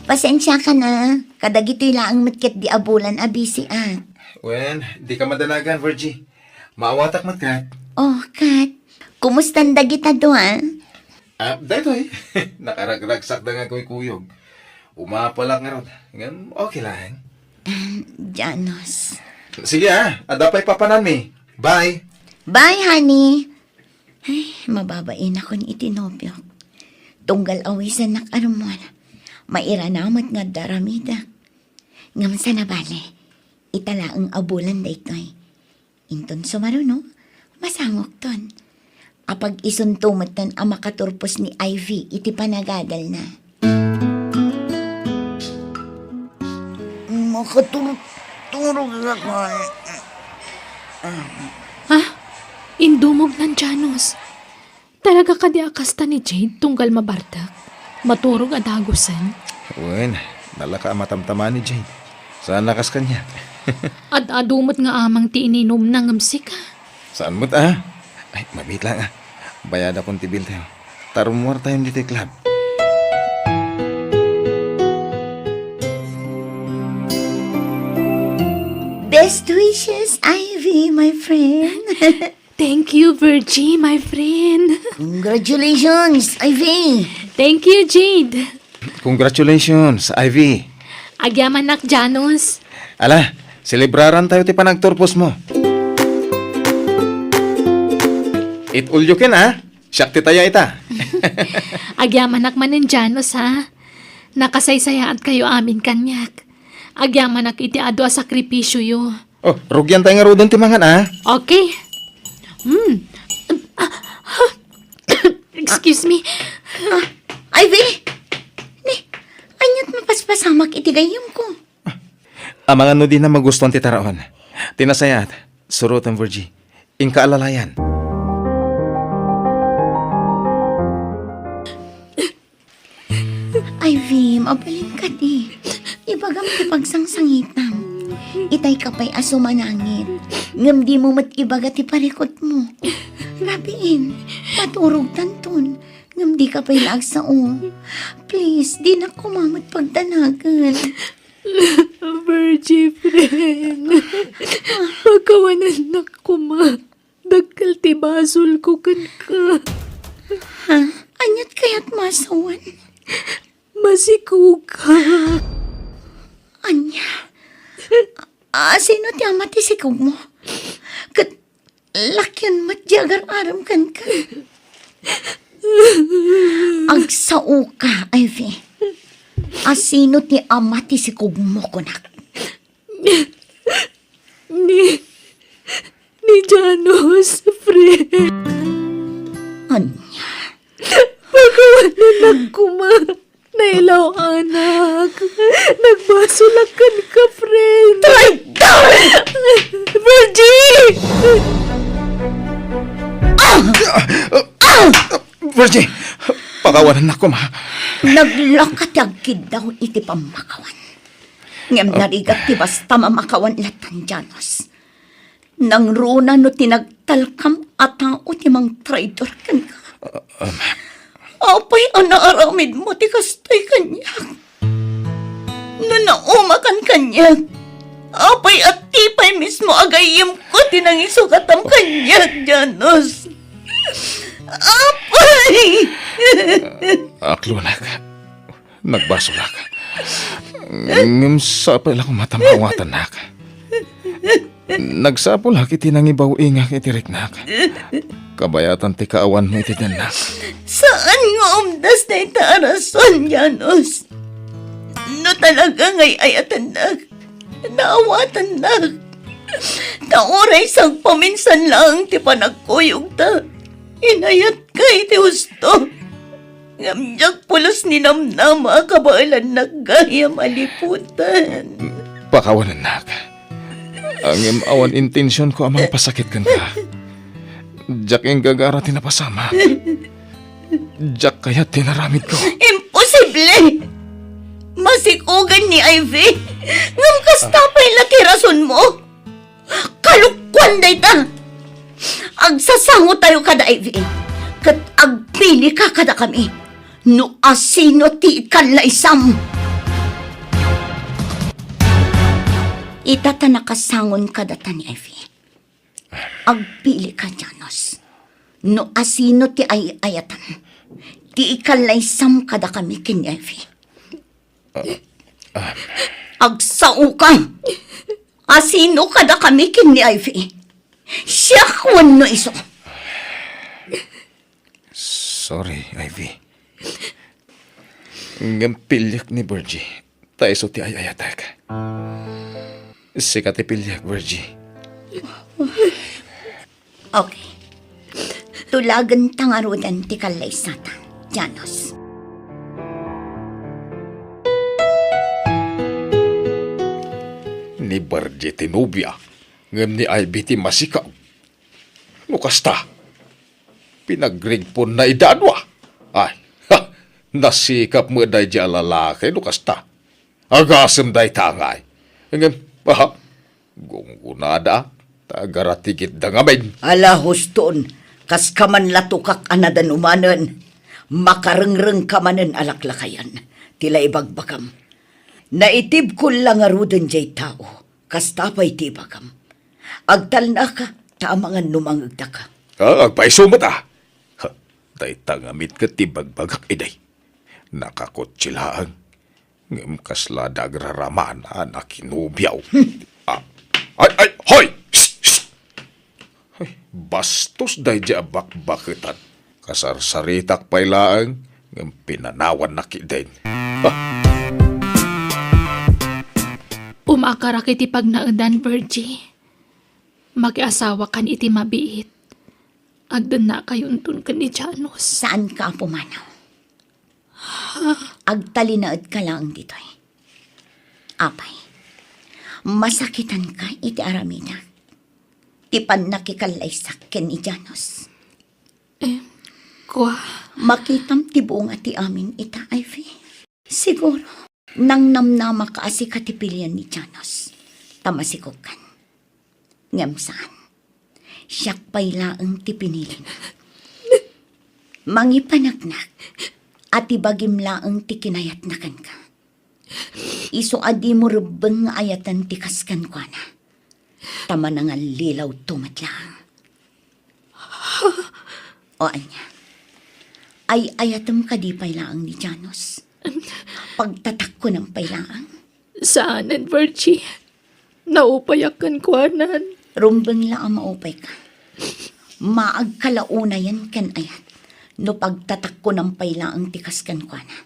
Pasensiakan a, kadagitoy laeng met ketdi a bulan a bisiak. Wen, dika madanagan, Virgie. Maawatak met ket. Oh, ket. Kumustan dagita dua? Ah, daytoy. Nakaragragsakda nga kuykuyog. Umapalak ngarud. Ngem okay laeng. Janos. Sige, ah. Adda pay papananmi. Bye. Bye, honey. Ay, mababainakon iti nobiok. Tunggal awisannak a rummuar. Mairana met nga adda aramidek. Ngem saan a bale, ita laeng a bulan daytoy. Inton sumaruno, masangokton. Apag-isunto metten a makaturpos ni Ivy iti panagadalna. Makaturturog ka, Ha? Indumog nan Janos. Talaga kadi a kasta ni Jade tunggal mabartek? Maturog a dagusen? Wen, nalaka a matamtama ni Jade. Saan a kas kaniak? Ad-adu met nga amang ti ininumna ngem sika. Saan met a? Ay, mabiit lang a. Bayadakon ti bill tayo. Ta rummuar tayon ditoy club. Best wishes, Ivy. Be my friend. Thank you, Virgie, my friend. Congratulations, Ivy. Thank you, Jade. Congratulations, Ivy. Agyamanak, Janus. Ala, selebraran tayo ti panagturpos mo. It all you can, ah. Siak ti taya ita. Agyamanak manen, Janus, ha? Nakasaysayaat kayo amin kaniak. Agyamanak iti adu a sakripisyoyo. Oh, rugian tayo ngaruden ti mangan, ah. Okay. Hmm. Ah, ah. Excuse me. Ah, Ivy! Ni, aniat mapaspasamak iti gayyemko? Amangan no dina magustuan ti taraon. Ti nasayaat, suroten, Virgie. Inka alalayan. Ivy, mabalin kadi. Ibagam ti pagsangsangitam. Itay ka pay a sumanangit. Ngem dimo met ibaga ti parikutmo. Rabiin, maturogtanton. Ngem dika pay la agsao. Please, dinak koma met pagdanagen. Virgie, friend. Pakawanannak koma. Dakkel ti basolko kenka. Ha? Aniat kayat masawen? Masikoka. Ania? A, sino ti ama ti sikogmo? Ket lakian met ti agar-arem kenka. Agsaoka, Ivy. A, sino ti ama ti sikogmo, kunak? Ni, ni Janus, friend. Ania? Pakawanannak koma. Nailaw, anak. Nagbasolak kenka, friend. Traitor! Virgie! Ah! Ah! Virgie, pakawanannak koma. Naglaka ti agkiddaw iti pammakawan. Ngem narigat ti basta mamakawan latta, Janus. Nangruna no ti nagtalkam a tao ti mangtraidor kenka. Apay a naaramidmo ti kastoy kaniak? No naumakan kaniak, apay a ti pay mismo a gayyemko ti nangisukatam kaniak, Janus? Apay! Aklonak. Nagbasolak. Ngem sapay la koma ta maawatannak. Nagsapulak iti nangibaw-ingak iti riknak. Kabayatan ti kaawanmo iti dennak. Saan nga umdas dayta a rason, Janus. No talaga nga ay-ayatennak, naawatannak. Ta uray sagpaminsan laeng ti panagkuyogta, inayatka iti husto. Ngem diak pulos ninamnama a kabaelannak gayam a liputan. Pakawanennak. Ngem awan intensionko a mangpasakit kenka. Diak inggagara ti napasamak. Diak kayat ti inaramidko. Imposible! Masikogen ni Ivy. Ngem kasta pay la ti rasonmo? Kalokuan dayta! Agsasangotayo kada Ivy, ket agpilika kadakami no asino ti ikallaysam. Ita ta nakasangon kadata ni Ivy. Agpilika, Janus, no asino ti ay-ayatam ti ikallaysam kadakami ken ni Ivy. Agsaoka! Asino kadakami ken ni Ivy? Siak wenno isu? Sorry, Ivy. Ngem piliek ni Virgie, ta isu ti ay-ayatek. Sika ti piliek, Virgie. Okay. Tulagenta ngaruden ti kallaysata, Janus. Ni Virgie ti nobia, ngem ni Ivy ti masikog. No kasta, pinagrigponna idadua. Ay, ha, nasikap met daydi a lalaki no kasta. Agasem dayta ngay. Ngem, aha, gunggunada, ta agaratigitda ngamin. Ala, huston, kas kaman la tukak a nadanumanen, makarengreng ka manen a laklakayan, ti la ibagbagam. Naitibko la ngaruden jay tao, kasta pay ti ibagam. Agtalnaka, ta amangan no mangegtaka. Ah, agpayso met a. Ha, dayta ngamin ket ti bagbagak idi. Nakakotse laeng. Ngem kasla da agrarama a nakinobiaw. Ah, ay, ay, hoy! Psst, psst! Ay, bastos daydi a bakbaketan. Kasarsaritak pay laeng, ngem pinanawannak idin. Ah! Umakarak iti pagnaedan, Virgie. Makiasawakan iti mabiit. Agdennakayonton ken ni Janos. Saanka a pumanaw. Agtalinaedka laeng ditoy. Apay, masakitanka iti aramidek. Ti pannakikallaysak ken ni Janos. Em, kua? Makitam ti bunga ti amin ita, Ivy. Siguro, nangnamnamaka a sika ti pilian ni Janos. Ta masikogkan. Ngem saan. Siak pay laeng ti pinilina. Mangipaneknek a ti bagim laeng ti kinayatna kenka. Isu a dimo rebbeng nga ayaten ti kas kenkuana. Ta manangallilaw to met laeng. O ania? Ay-ayatem kadi pay laeng ni Janos? Pagtatakkonem pay laeng? Saanen, Virgie. Naupayak kenkuanan. Rumbeng la a maupayka. Maagka la unayen ken ayat no pagtatakkonem pay laeng ti kas kenkuana.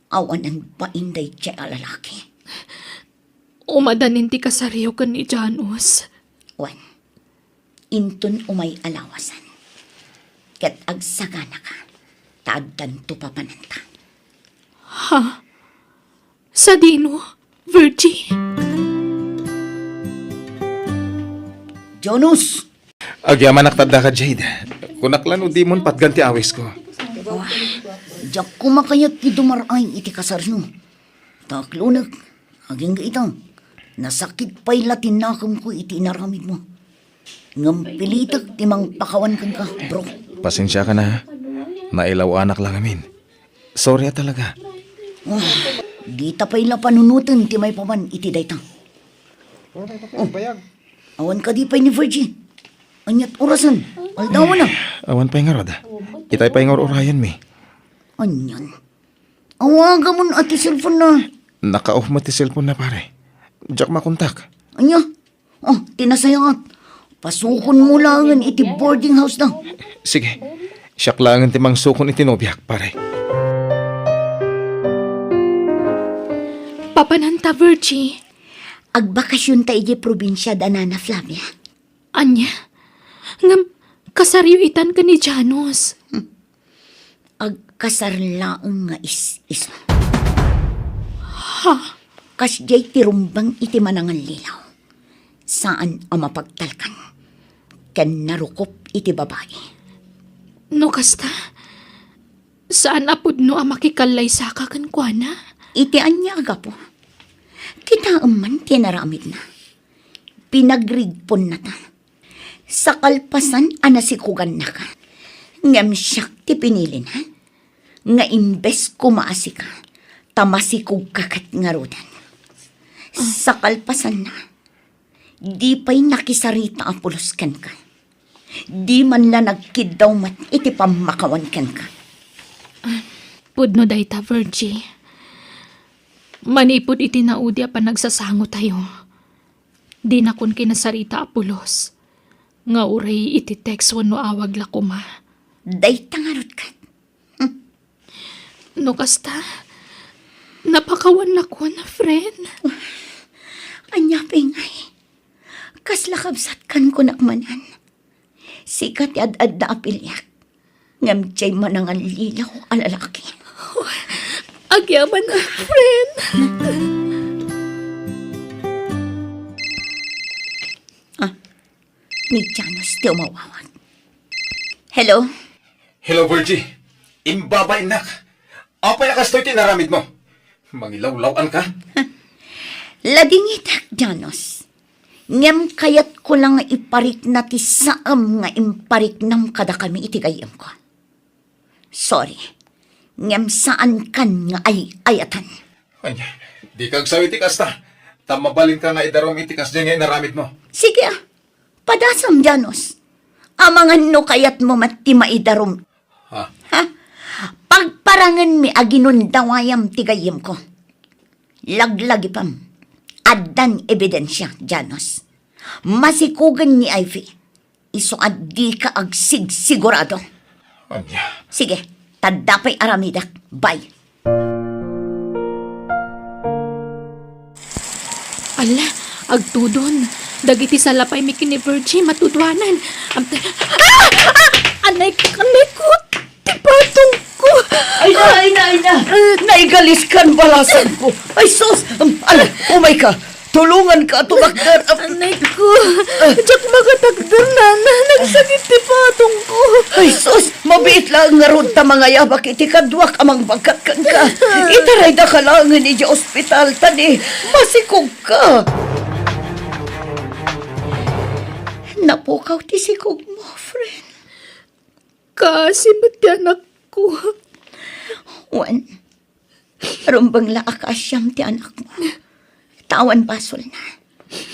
Awanen bain daydiay a lalaki. Umadanin ti kasariyo ken ni Janos. Wen, inton umay a lawasan, ket agsaganaka, ta addanto papananta. Ha? Sadino, Virgie? Janos! Agyamanak ta addaka, Jade. Kunak la no dimon patgan ti awisko. Wah, diak koma kayat ti dumar-ay iti kasaryo. Ta aklonek, agingga ita, nasakit pay la ti nakemko iti inaramidmo. Ngem pilitek ti mangpakawan kenka, bro. Pasensiaka na, ha? Nailaw-anak la ngamin. Sorry a talaga. Wah, dita pay la panunoten ti maipapan iti dayta. Oh, awan kadi pay ni Virgie? Aniat orasen? Aldawana? Awan pay ngarud. Itay pay nga ur-urayenmi. Anian? Awagamon a ti cellphone na. Naka-off met ti cellphone na, pare. Diak makontak. Ania? Oh, ti nasayaat. Pasukonmo laengen iti boarding house na. Sige. Siak laengen ti mangsukon iti nobiak, pare. Papananta, Virgie. Agbakasionta idiay probinsia da Nana Flavia. Ania? Ngem, kasaryo itan ken ni Janos. Hmm. Agkasar laeng nga is-isu. Ha? Kasdiay ti rumbeng iti manangallilaw. Saan a mapagtalkan. Ken narukop iti babai. No kasta, saan a pudno a makikallaysaka kenkuana? Iti ania a gapu? Kitaem man ti naramidna. Pinagrigponnata. Sakalpasan a nasikogannaka, ngem siak ti pinilina, nga imbes koma a sika, ta masikogka ket ngaruden. Sakalpasanna, di pay nakisarita a pulos kenka. Di man la nagkiddaw met iti pammakawan kenka. Pudno dayta, Virgie. Manipud iti naudi a panagsasangotayo, dinakon kinasarita a pulos, nga uray iti text wenno awag la koma. Dayta ngarud ket. Hmm. No kasta, napakawan lakon, friend. Ania pay ngay? Kasla kabsatkan kunak manen. Sika ti ad-adda a piliak. Ngem diay manangallilaw a lalaki. Agyaman, friend. Ah, ni Janos ti umawawag. Hello? Hello, Virgie. Imbabainnak. Apay a kastoy ti inaramidmo? Mangilawlaw-anka? Ladingitek, Janos. Ngem kayatko la nga iparikna ti saem nga impariknam kadakami iti gayyemko. Sorry. Ngem saankan nga ay-ayatan. Ania, dika agsawi ti kasta. Ta mabalinka nga idarum iti kasdiay nga inaramidmo. Sige, ah. Padasam, Janos. Amangan no kayatmo met ti maidarum. Ha? Ha? Pagparangenmi a ginundawayam ti gayyemko. Laglagipem. Addan ebidensia, Janos. Masikugen ni Ivy. Isu a dika agsigsigurado. Ania? Sige, tadda pay aramidek. Bye. Ala, agtudon. Dagiti salapaymi ken ni Virgie, matuduanan. Am-, ah! Ah! Anay, anay ko! Ti patongko! Ay na, ay na, ay na! Naigaliskan balasanko! Ay sus! Um, ala, umayka! Tulonganka, tumakder! Am- Anay ko! Diak makatakder, nana! Nagsakit ti patongko! Ay sus! Mabiit laeng ngarud ta mangayabak iti kaduak a mangbagkat kenka. Itaraydaka laengen idiay ospital ta di masikogka. Napukaw ti sikogmo, friend. Kaasi met ti anakko. Wen, rumbeng la a kaasiam ti anakmo. Ta awan basolna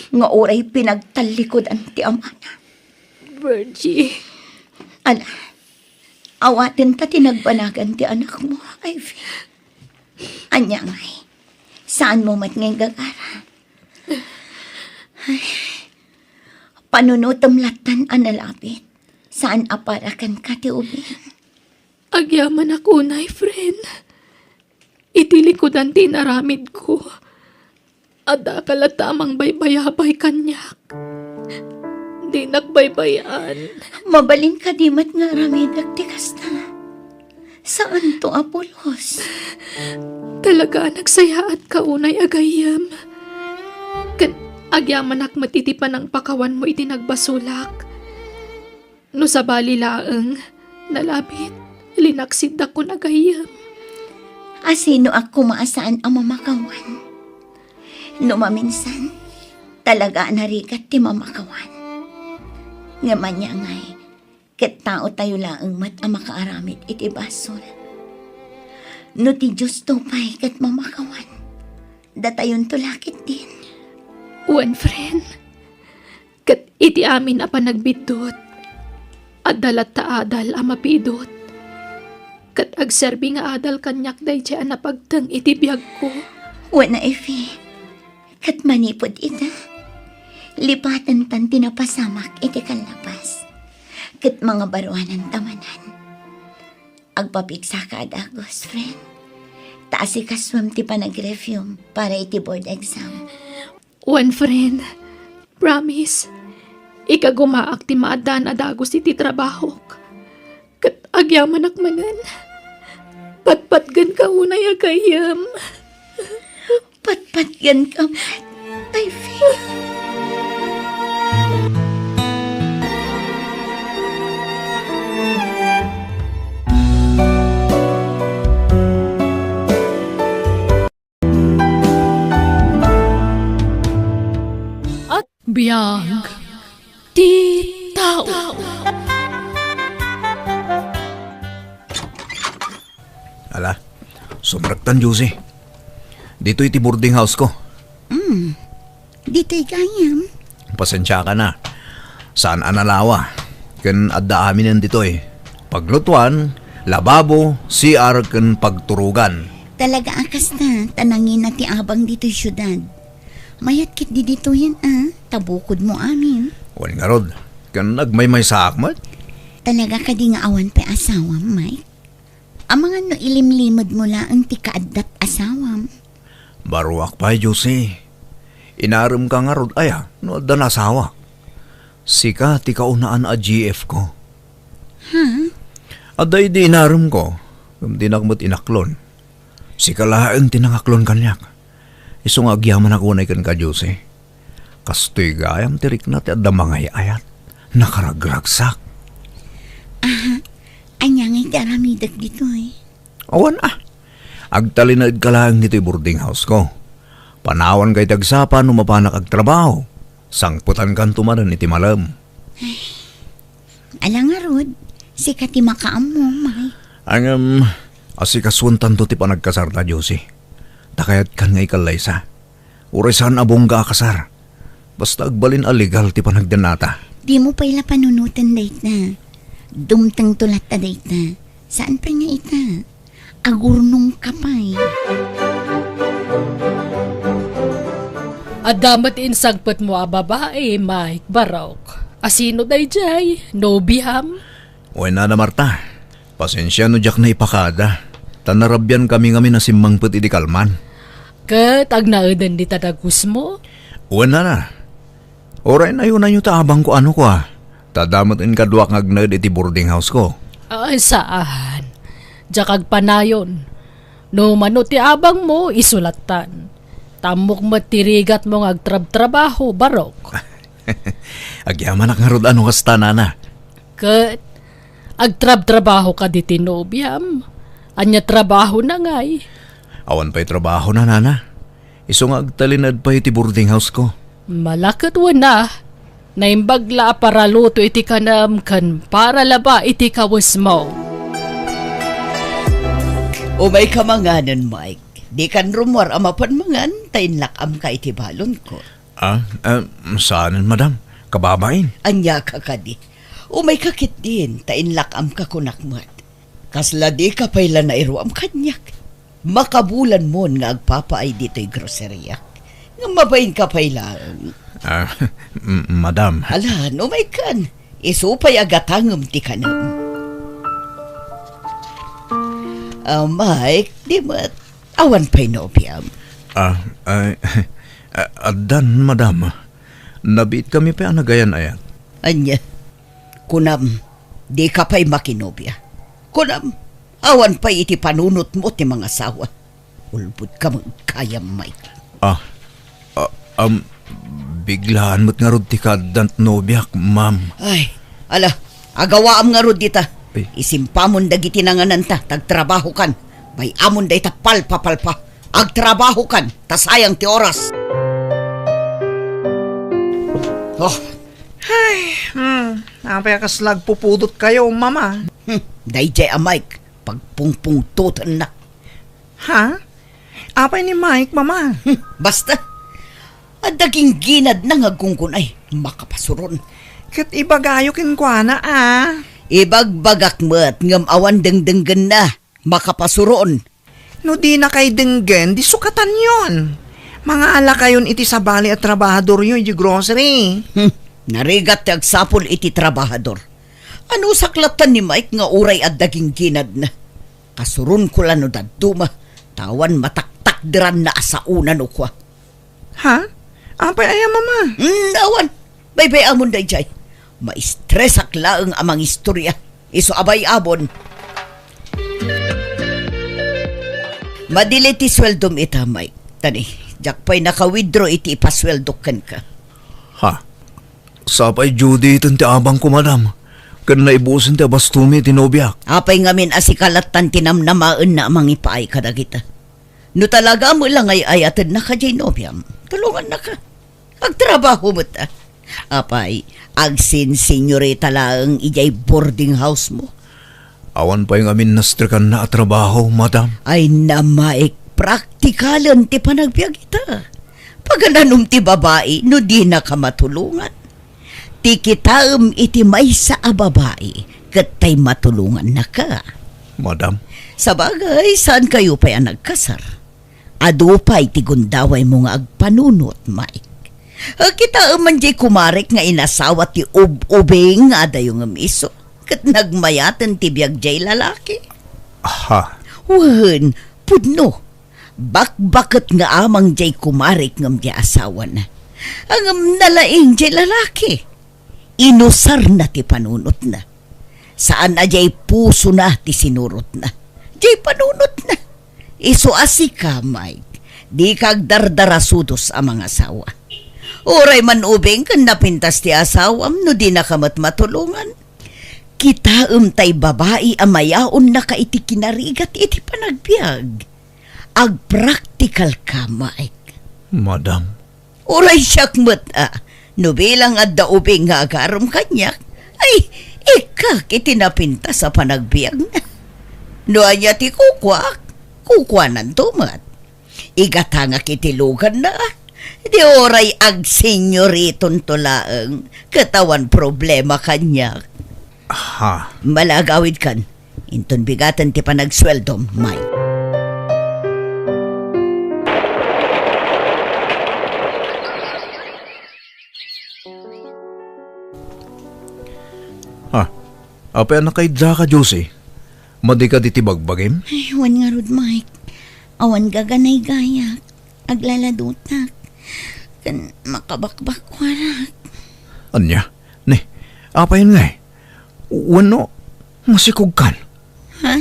nga uray pinagtallikudan ti amana. Virgie. Ala, awaten ta ti nagbanagan ti anakmo, Ivy. Ania ngay? Saanmo met nga inggagara? Ay, panunotem lattan a nalabit. Saan a para kenka ti ubing. Agyamanak unay, friend. Iti likudan ti inaramidko, addaka latta a mangbaybayabay kaniak. Dinak baybay-an. Mabalin kadi met nga aramidek ti kasta? Saanto a pulos. Talaga a nagsayaatka unay a gayyem. Ket agyamanak met iti panangpakawanmo iti nagbasolak. No sabali laeng, nalabit, linaksiddakon a gayyem. A sinoak koma a saan a mamakawan? No maminsan, talaga a narigat ti mamakawan. Ngem ania ngay, ket taotayo laeng met a makaaramid iti basol. No ti Diosto pay ket mamakawan, datayonto la ketdin. Wen, friend. Ket iti amin a panagbiddut, adda latta adal a mapidot. Ket agserbi nga adal kaniak daydiay a napagteng iti biagko. Wen a, Effie, ket manipud ita, lipatentan ti napasamak iti kallapas, ket mangabaruananta manen. Agpapigsaka a dagus, friend. Ta asikasuem ti panagreviewm para iti board exam. Wen, friend, promise, ikagumaak ti maaddaan a dagus iti trabahok. Ket agyamanak manen, patpatgenka unay a gayyem. Patpatgenka met, Ivy. Biag ti tao. Ala, sumrektan, Josie. Ditoy ti boarding house ko. Mm. Ditoy gayam. Pasensiaka na. Saan a nalawa. Ken adda aminen ditoy. Paglutuan, lababo, C R, ken pagturogan. Talaga a kasta, ta nangina ti abang ditoy siudad. Mayat ketdi ditoyen a, ta bukodmo amin. Wen ngarud, ken agmaymaysaak met. Talaga kadi nga awan pay asawam, Mike? Amangan no ilimlimedmo laeng ti kaaddat asawam. Baruak pay, Josie. Inaremka ngarud aya no adda nasawa. Sika ti kaunaan a G F ko. Ha? Adda idi inaremko, ngem dinak met inaklon. Sika laeng ti nangaklon kaniak. Isu nga agyamanak unay kenka, Josie. Kastoy gayam ti rikna ti adda mangay-ayat. Nakaragragsak. Aha. Ania ngay ti aramidek ditoy? Awan a. Agtalinaedka laeng ditoy boarding house ko. Panawanka iti agsapa no mapanak agtrabaho. Sangpetankanto manen iti malem. Ala ngarud, sika ti makaammo, Mike. Ngem, asikasuentanto ti panagkasarta, Josie. Ta kayatkan nga ikallaysa. Uray saan a bungga a kasar. Basta agbalin a legal ti panagdennata. Dimo pay la panunoten dayta. Dumtengto latta dayta. Saan pay nga ita? Agurnongka pay. Adda met insangpetmo a babai, Mike, Barok. Asino daydiay? Nobiam? Wen, Nana Marta, pasensia no diak naipakada, ta narabiankami ngamin a simmangpet iti kalman. Ket agnaeden dita dagusmo? Wen, Nana. Uray nayonanyo ta abangko a nukua, ta adda met inkaduak nga agnaed iti boarding house-ko. Ay, saan. Diak agpanayon. No mano ti abangmo, isu lattan. Ta ammok met ti rigatmo nga agtrabtrabaho, Barok. Agyamanak ngarud a no kasta, Nana. Ket agtrabtrabaho kadi ti nobiam? Ania trabahona ngay? Awan pay trabahona, Nana. Isu nga agtalinaed pay iti boarding house-ko. Malaket wen a. Naimbag la a paraluto iti kanem ken paralaba iti kawesmo. Umayka manganen, Mike. Dikan rummuar a mapan mangan, ta inlak-amka iti balonko. Ah, ah, saanen, madam? Kababain? Ania ka kadi? Umayka ketdin, ta inlak-amka kunak met. Kasla dika pay la nairuam kaniak. Makabulanmon nga agpapaay ditoy grocery-ak. Ngem mabainka pay laeng. Ah, m-, madam. Ala, no, umaykan. Isu pay a gatangem ti kanem. Ah, Mike, di met. Awan pay nobiam. Ah, ay, ah, addan, madam. Nabiitkami pay a nagayan-ayat. Ania? Kunam, dika pay makinobia. Kunam, awan pay iti panunotmo ti mangasawa. Ulbodka met gayam, Mike. Ah, ah, um, biglaan met ngarud ti kaaddan ti nobiak, ma'am. Ay, ala, agawaam ngarud dita. Ay. Isimpamon dagiti nangananta, ta agtrabahokan. Bay-amon dayta palpapalpa. Agtrabahokan, ta sayang ti oras. Oh. Ay, hmm, apay a kasla agpupudotkayo, mama? Hmm, daydiay a Mike, pagpungpungtotenna. Ha? Apay ni Mike, mama? Hmm, basta. Adda gingginadna nga agkungkunay, makapasuron. Ket ibagayo kenkuana, a. Ibagbagak met ngem awan dengdenggenna, makapasuron. No dinakay denggen, di sukatanyon. Mangalakayon iti sabali a trabahadoryo iti grocery. Hmm, narigat ti agsapul iti trabahador. Anusak lattan ni Mike nga uray adda gingginadna. Kasuronko la no dadduma, ta awan mataktakderanna a saona no kua. Ha? Apay aya, mama? Hmm, awan. Baybay-amon daydiay. Maistresak laeng a mangistoria. Isu a bay-amon. Madili ti sueldom ita, Mike. Tani, diak pay naka-withdraw iti ipasueldok kenka. Ha? Sapay due date-en ti abangko, madam. Ken naibusen ti abastomi iti nobiak. Apay ngamin a sika lattan ti namnamaenna a mangipaay kadagita? No talaga met la nga ay-ayatenna kadiay nobiam, tulongannaka. Agtrabaho met a. Apay, agsinsinyorita laeng idiay boarding house mo? Awan pay ngamin nastrekanna a trabaho, madam. Ay, na, Mike, praktikalen ti panagbiag ita. Pagananom ti babai no dinaka matulongan. Ti kitaem iti maysa a babai, ket tay matulongannaka. Madam. Sabagay, saankayo pay a nagkasar. Adu pay ti gundawaymo nga agpanunot, Mike. A, kitaem man diay kumarek nga inasawa ti ub-ubing nga adayo ngem isu, ket nagmayaten ti biag diay lalaki. Aha. Wen, pudno. Bakbaket nga amang diay kumarek ngem diay asawana. Ngem nalaing diay lalaki. Inusarna ti panunotna. Saan a diay pusona ti sinurotna. Diay panunotna. Isu a sika, Mike, dika agdardarasudos a mangasawa. Uray man ubing ken napintas ti asawam no dinaka met matulongan. Kitaem tay babai a mayaonnaka iti kinarigat iti panagbiag. Agpraktikalka, Mike. Madam. Uray siak met a, no bilang adda ubing nga agaram kaniak, ay, ikkak iti napintas a panagbiagna. No ania ti kukuak, kukuananto met. Igatangak iti luganna, Di uray agsenyoritonto laeng, ket awan problema kaniak. Ha? Malagawid kan. Inton bigaten ti panagsueldom, Mike. Ah, apay a nakaidda ka, Josie? Madi ka diti bagbagim? Ay, wen ngarud, Mike. Awan gaganaygayak. Aglaladutak. Ken makabakbakkuarak. Ania? Ni, apayen ngay? Wenno, masikog kan? Ha?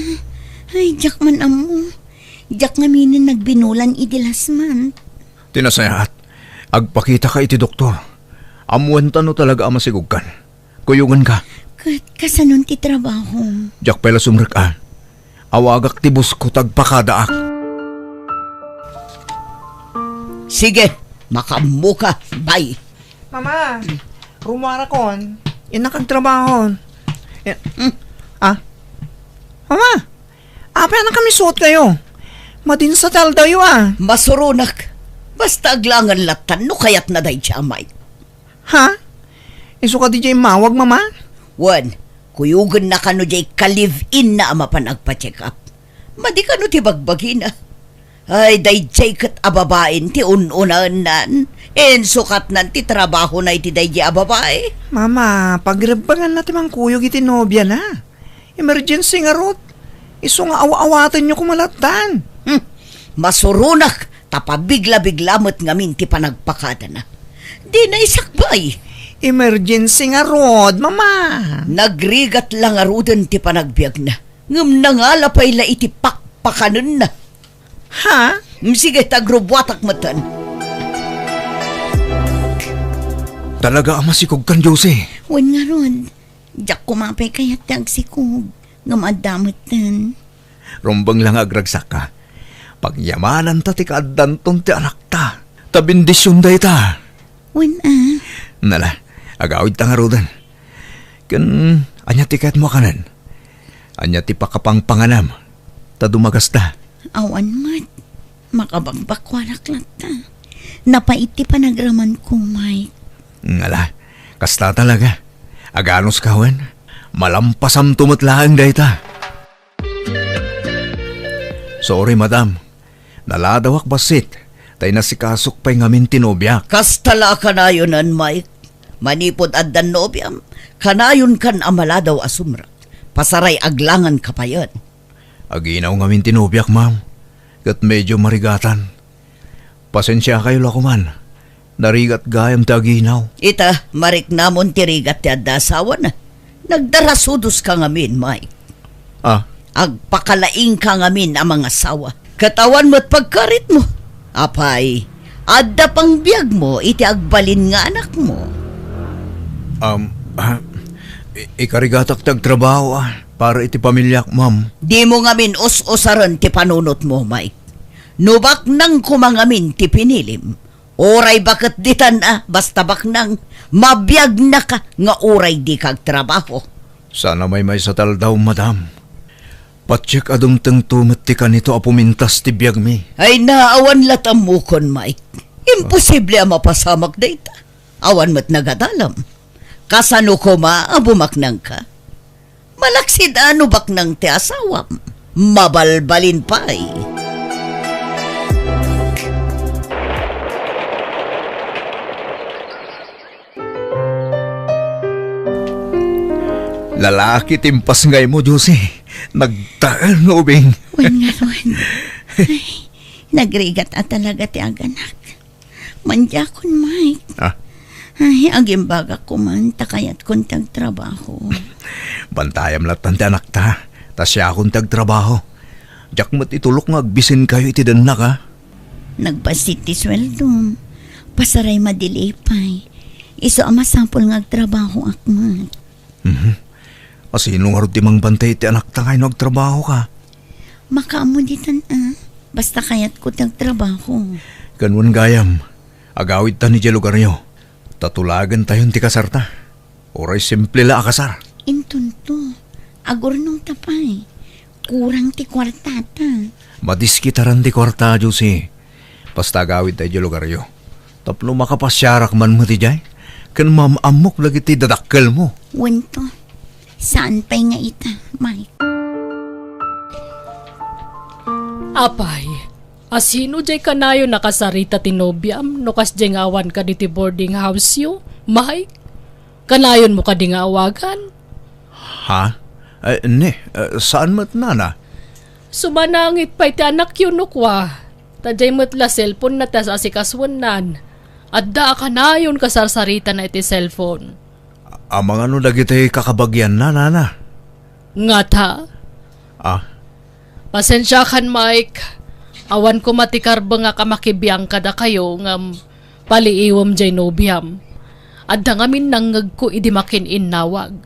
Ay, diak man ammo. Diak ngaminen nagbinulan idi last month. Ti nasayaat, agpakita ka iti doktor. Ammoenta no talaga a masigog kan. Kuyogen ka. Ket kasanon ti trabahom? Diak pay la sumrek a. Awagak ti boss ko ta agpakadaak. Sige, makaammo ka. Bye. Mama, rumuarakon. Innak agtrabahon. Ya- Hmm. Ah? Mama, apay a nakamisuot kayo? Madin sa taldayo, ah. Masuronak. Basta aglangan lattan no kayatna daydi a Mike. Ha? Isu kadi diay immawag, Mama? Wen, kuyogenna kano diay ka-live-in-na a mapan agpa-check up. Madi kano ti bagbagina. Ay, daydiay ket a babain ti un-unaennan. Insukatnan ti trabahona iti daydiay a babai. Mama, pagrebbenganna ti mangkuyog iti nobiana. Emergency ngarud. Isu nga aw-awatenyo koma lattan. Hmm. Masuronak ta pabigla-bigla met ngamin ti panagpakadana. Dina isakbay. Emergency ngarud, Mama. Nagrigat la ngaruden ti panagbiagna. Ngem nangala pay la iti pakpakanenna. Ha? Mm, sige, ta agrubuatak metten. Talaga a masikog kan, Josie? Wen ngarud. Diak koma pay kayat ti agsikog, ngem adda metten. Rumbeng la nga agragsakka. Pagyamananta ti kaaddanton ti anakta. Ta bendision dayta. Wen a. Nala, agawidta ngaruden. Ken, ania ti kayatmo a kanen? Ania ti pakapangpanganam? Ta dumagasta. Awan met. Makabakbakkuanak latta. Napait ti panagramanko, Mike. Ngala, kasta talaga. Aganos ka wen? Malampasamto met laeng dayta. Sorry, madam. Naladawak bassit, ta inasikasok pay ngamin ti nobiak. Kasta la a kanayonen, Mike. Manipud addan nobiam, kanayonkan a maladaw a sumrek. Pasaray aglangan ka payen. Aginaw ngamin ti nobiak, ma'am, ket medyo marigatan. Pasensiakayo la koman. Narigat gayam ti aginaw. Ita, mariknamon ti rigat ti adda asawana. Nagdarasudos ka ngamin, Mike. Ah? Agpakalaing ka ngamin a mangasawa. Ket awan met pagkaritmo. Apay, adda pangbiagmo iti agbalin nga anakmo. Um, ah, i-, ikarigatak ti agtrabaho, ah, para iti pamiliak, ma'am. Dimo ngamin us-usaren ti panunotmo, Mike. No baknang koma ngamin ti pinilim, uray baket ditan a, basta baknang, mabiagnaka nga uray dika agtrabaho. Saan a maymaysa ti aldaw, madam. Patiek a dumtengto met ti kanito a pumintas ti biagmi. Ay, naawan lat ammokon, Mike. Imposible a mapasamak dayta. Awan met nagadalam. Kasano koma a bumaknangka? Malaksid a no baknang ti asawam. Mabalbalin pay. Lalaki ti impasngaymo, Josie. Nagtaeng nga ubing. Wen ngarud. Ay, nagrigat a talaga ti aganak. Mandiakon, Mike. Ah? Ay, agimbagak koman, ta kayatkon ti agtrabaho. Bantayam lattan ti anakta, ta siakon ti agtrabaho. Diak met itulok nga agbisinkayo iti dennak, a. Nagbassit ti sueldom. Pasaray madili pay. Isu a masapul nga agtrabahoak met. Mhm. A, sino ngarud ti mangbantay iti anakta nga no agtrabahoka? Makaammo ditan a. Basta kayatko ti agtrabaho. Ken wen gayam, agawidtan idiay lugaryo. Ta tulagentayon ti kasarta. Uray simple la a kasar. Intonto, agurnongta pay. Kurang ti kuartata. Madiskitaran ti kuarta, Josie. Basta agawidta idiay lugaryo. Tapno makapasiarak man met idiay, ken maam-ammok dagiti dadakkelmo. Wen to. Saan pay nga ita, Mike? Apay, asino diay kanayon a kasarita ti nobiam no kasdiay nga awan kadi ti boarding house-yo, Mike? Kanayonmo kadi nga awagan? Ha? Eh, ne, eh, saan met, nana? Sumanangit pay ti anakyo no kua. Ta diay met la cellphone-na ti as-asikasuennan. Adda a kanayon kasarsaritana iti cellphone. Amangan no dagiti kakabagianna, nana? Ngata? Ah. Pasensiakan, Mike. Awan koma ti karbengak a makibiang kadakayo ngem paliiwem diay nobiam. Adda ngamin nangngegko idi makin-innawag.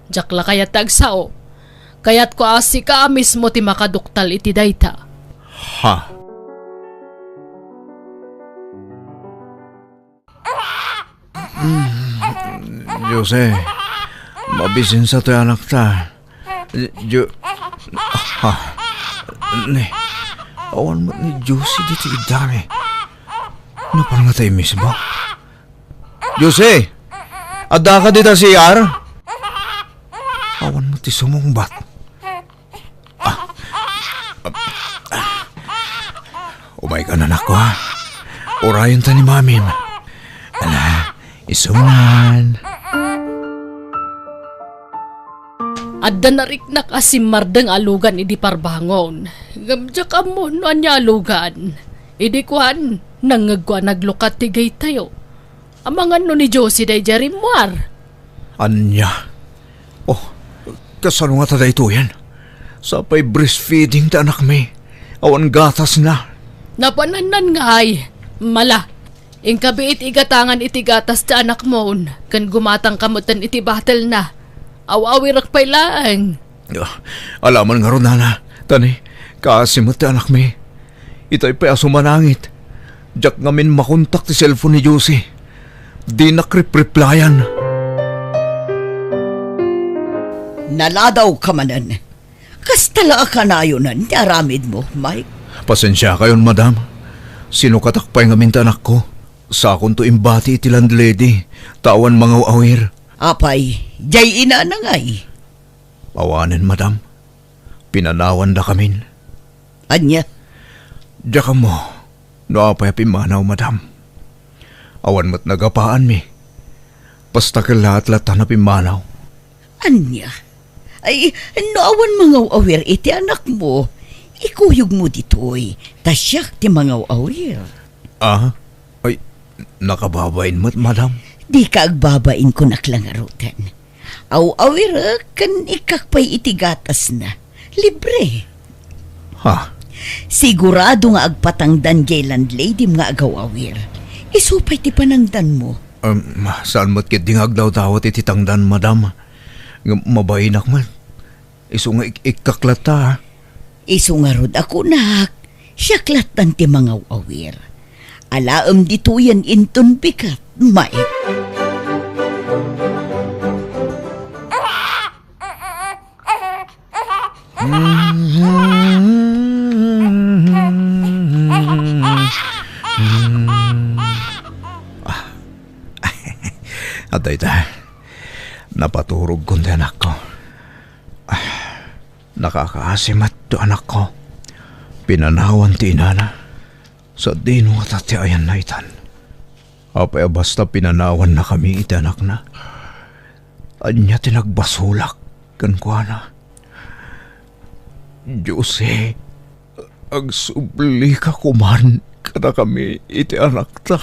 Diak la kayat ti agsao. Kayatko a sika a mismo ti makaduktal iti dayta. Ha? Mm, Jose, mabisinsa toy anakta. Ju-, ha? Ne, awan met ni Jose ditoy iddami. Napan ngata immisbak? Jose, addaka dita C R? Awan met ti sumungbat. Ah. Umayka, anakko, ha? Urayenta ni mamim. Ala, isuman. Adda nariknak a simmardeng a lugan idi parbangon. Ngem diak ammo no ania a lugan. Idi kuan, nangngegko a naglukat ti gate-tayo. Amangan no ni Josie daydiay rimmuar. Ania? Oh, kasano ngata daytoyen? Sapay breastfeeding ti anakmi. Awan gatasna. Napanannan ngay. Mala. Inkabiit igatangan iti gatas ti anakmon, ken gumatangka metten iti bottle-na. Aw-awirek pay laeng. Ah, alaman ngarud, nana. Tani, kaasi met ti anakmi. Itay pay a sumanangit. Diak ngamin makontak ti cellphone ni Josie. Dinak ripreplyan. Naladawka manen. Kasta la a kanayonen ti aramidmo, Mike. Pasensiakayon, madam. Sinukatak pay ngamin ti anakko. Sakonto imbati iti landlady, ta awan mangaw-awir. Apay, diay inana ngay? Awanen, madam. Pinanawandakamin. Ania? Diak ammo no apay a pimmanaw, madam. Awan met nagapaanmi. Basta kellaat latta a pimmanaw. Ania? Ay, no awan mangaw-awir iti anakmo, ikuyogmo ditoy, ta siak ti mangaw-awir. Ah? Ay, nakababain met, madam? Dika agbabain, kunak la ngaruden. Aw-awirek ken ikkak pay iti gatasna. Libre. Ha? Sigurado nga agpatangdan diay landladyem nga agaw-awir. Isu pay ti panangdanmo. Em, saan met ketdi nga agdawdawat iti tangdan, madam. Ngem mabainak met. Isu nga ik-, ikkak latta, ha? Isu ngarud a kunak, siak lattan ti mangaw-awir. Alaem ditoyen inton bigat, Mike. Adda ita. Napaturogkon ti anakko. Ah, nakakaasi met ti anakko. Pinanawan ti inana. Sadino ngata ti ayanna itan? Apay a basta pinanawannakami iti anakna? Ania ti nagbasolak kenkuana? Jose, agsublika koman kadakami iti anakta.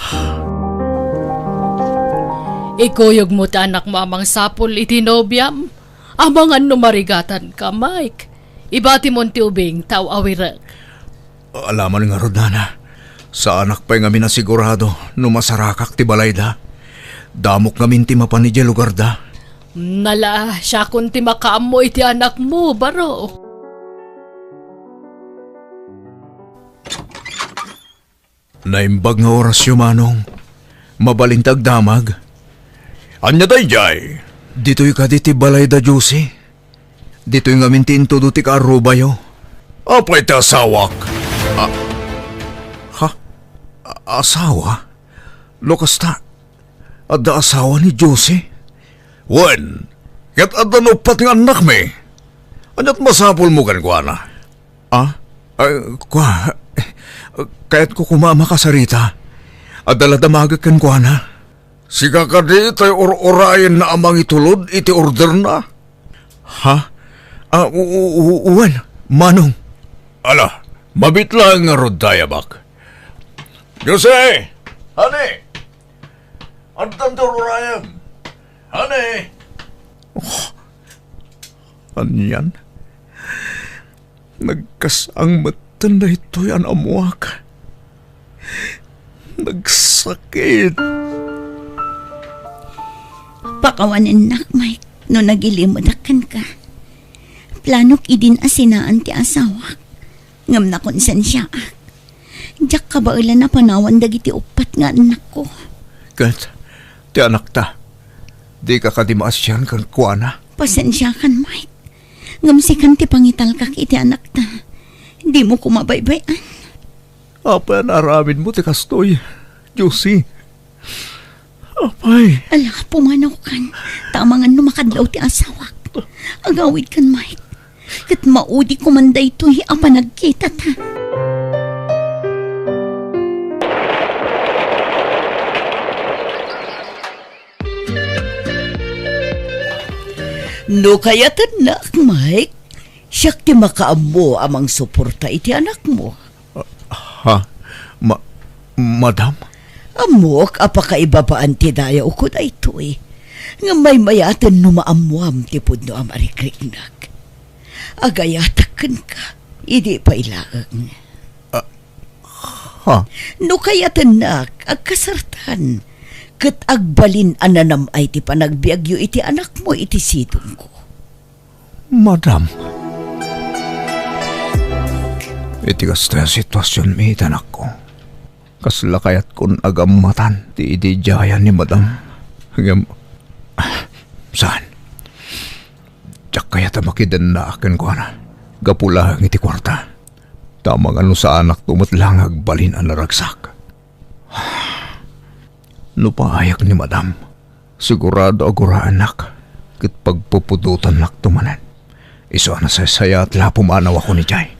Ikuyogmo ti anakmo a mangsapul iti nobiam. Amangan no marigatanka, Mike. Ibatimon ti ubing, ta aw-awirek. Alaman ngarud, nana. Saanak pay ngamin a sigurado no masarakak ti balayda. Damok ngamin ti mapan idiay lugarda. Nala, siakon ti makaammo iti anakmo, baro. Naimbag nga orasyo, manong. Mabalin ti agdamag. Ania daydiay? Ditoy kadi ti balayda, Josie. Ditoy ngamin ti intudo ti kaarrubayo. Apay ti asawak? A-, ha? A-, asawa? No kasta, adda asawa ni Josie? Wen, ket adda no uppat nga annakmi. Aniat masapulmo kenkuana? Ah? Ay, kua, kayatko koma a makasarita. Adda la damagek kenkuana. Sika kadi tay ur-urayenna a mangitulod iti orderna? Ha? Ah, u-, u-, u-, wen, manong. Ala, mabitlang ngarud, Diabak. Jose! Honey! Addan ti ur-urayem! Honey! Oh, anian? Nagkas-ang metten daytoy a naammoak. Nagsakit. Pakawanennak, Mike, no nagilimedak kenka. Planok idin a sinaan ti asawak, ngem nakonsensiaak. Diak kabaelan a panawan dagiti uppat nga annakko. Ket ti anakta, dika kadi maasian kenkuana? Pasensiakan, Mike. Ngem sikan ti pangitalkak iti anakta. Dimo koma baybay-an. Apay a naaramidmo ti kastoy, Josie? Apay. Ala, pumanawkan. Ta amangan no makadlaw ti asawak. Agawidkan, Mike. Ket maudi koman daytoy a panagkitata. No kayatennak, Mike, siak ti makaammo a mangsuporta iti anakmo. Ha? Ma-, madam? Ammok a pakaibabaan ti dayawko daytoy. Ngem maymayaten no maammuam ti pudno a marikriknak. Agayatak kenka, idi pay laeng. Ah, ha? No kayatennak, agkasartan, ket agbalin a nanam-ay ti panagbiagyo iti anakmo iti sidongko. Madam, iti kastoy a situasionmi iti anakko, kasla kayatkon a gammatan ti idi idiayan ni Madam. Ngem, saan. Diak kayat a makidennaak kenkuana gapu laeng iti kuarta. Ta amangan no saanakto met la nga agbalin a naragsak. No paayak ni Madam, sigurado a guraennak ket pagpupudotannakto manen. Isu a nasaysayaat la a pumanawakon idiay.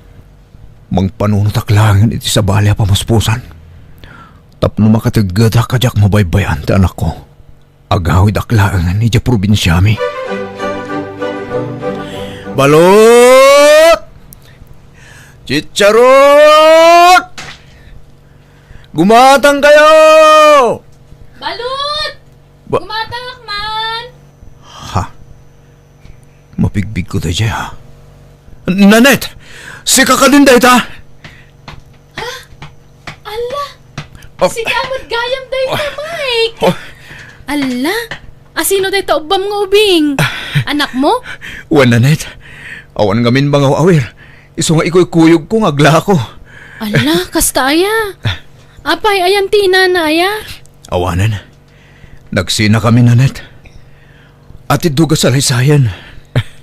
Mangpanunotak laengen iti sabali a pamuspusan tapno makateggedak a diak mabaybay-an ti anakko. Agawidak laengen idiay probinsiami. Balut! Chicharot! Gumatang kayo! Balut! Ba- Gumatangak man! Ha? Mabigbigko daydiay, ha? Nanette! Sika kadin dayta? Ah? Ala! Oh. Sika met gayam dayta, Oh. Mike! Oh. Ala! Asino dayta ubbam nga ubing? Anakmo? Wen, Nanette. Awan ngamin mangaw-awir. Isu nga ikuykuyogko nga aglako. Ala, kasta aya? Apay, ayan ti inana aya? Awanen. Nagsinakami, Nanette. Atiddog a salaysayan.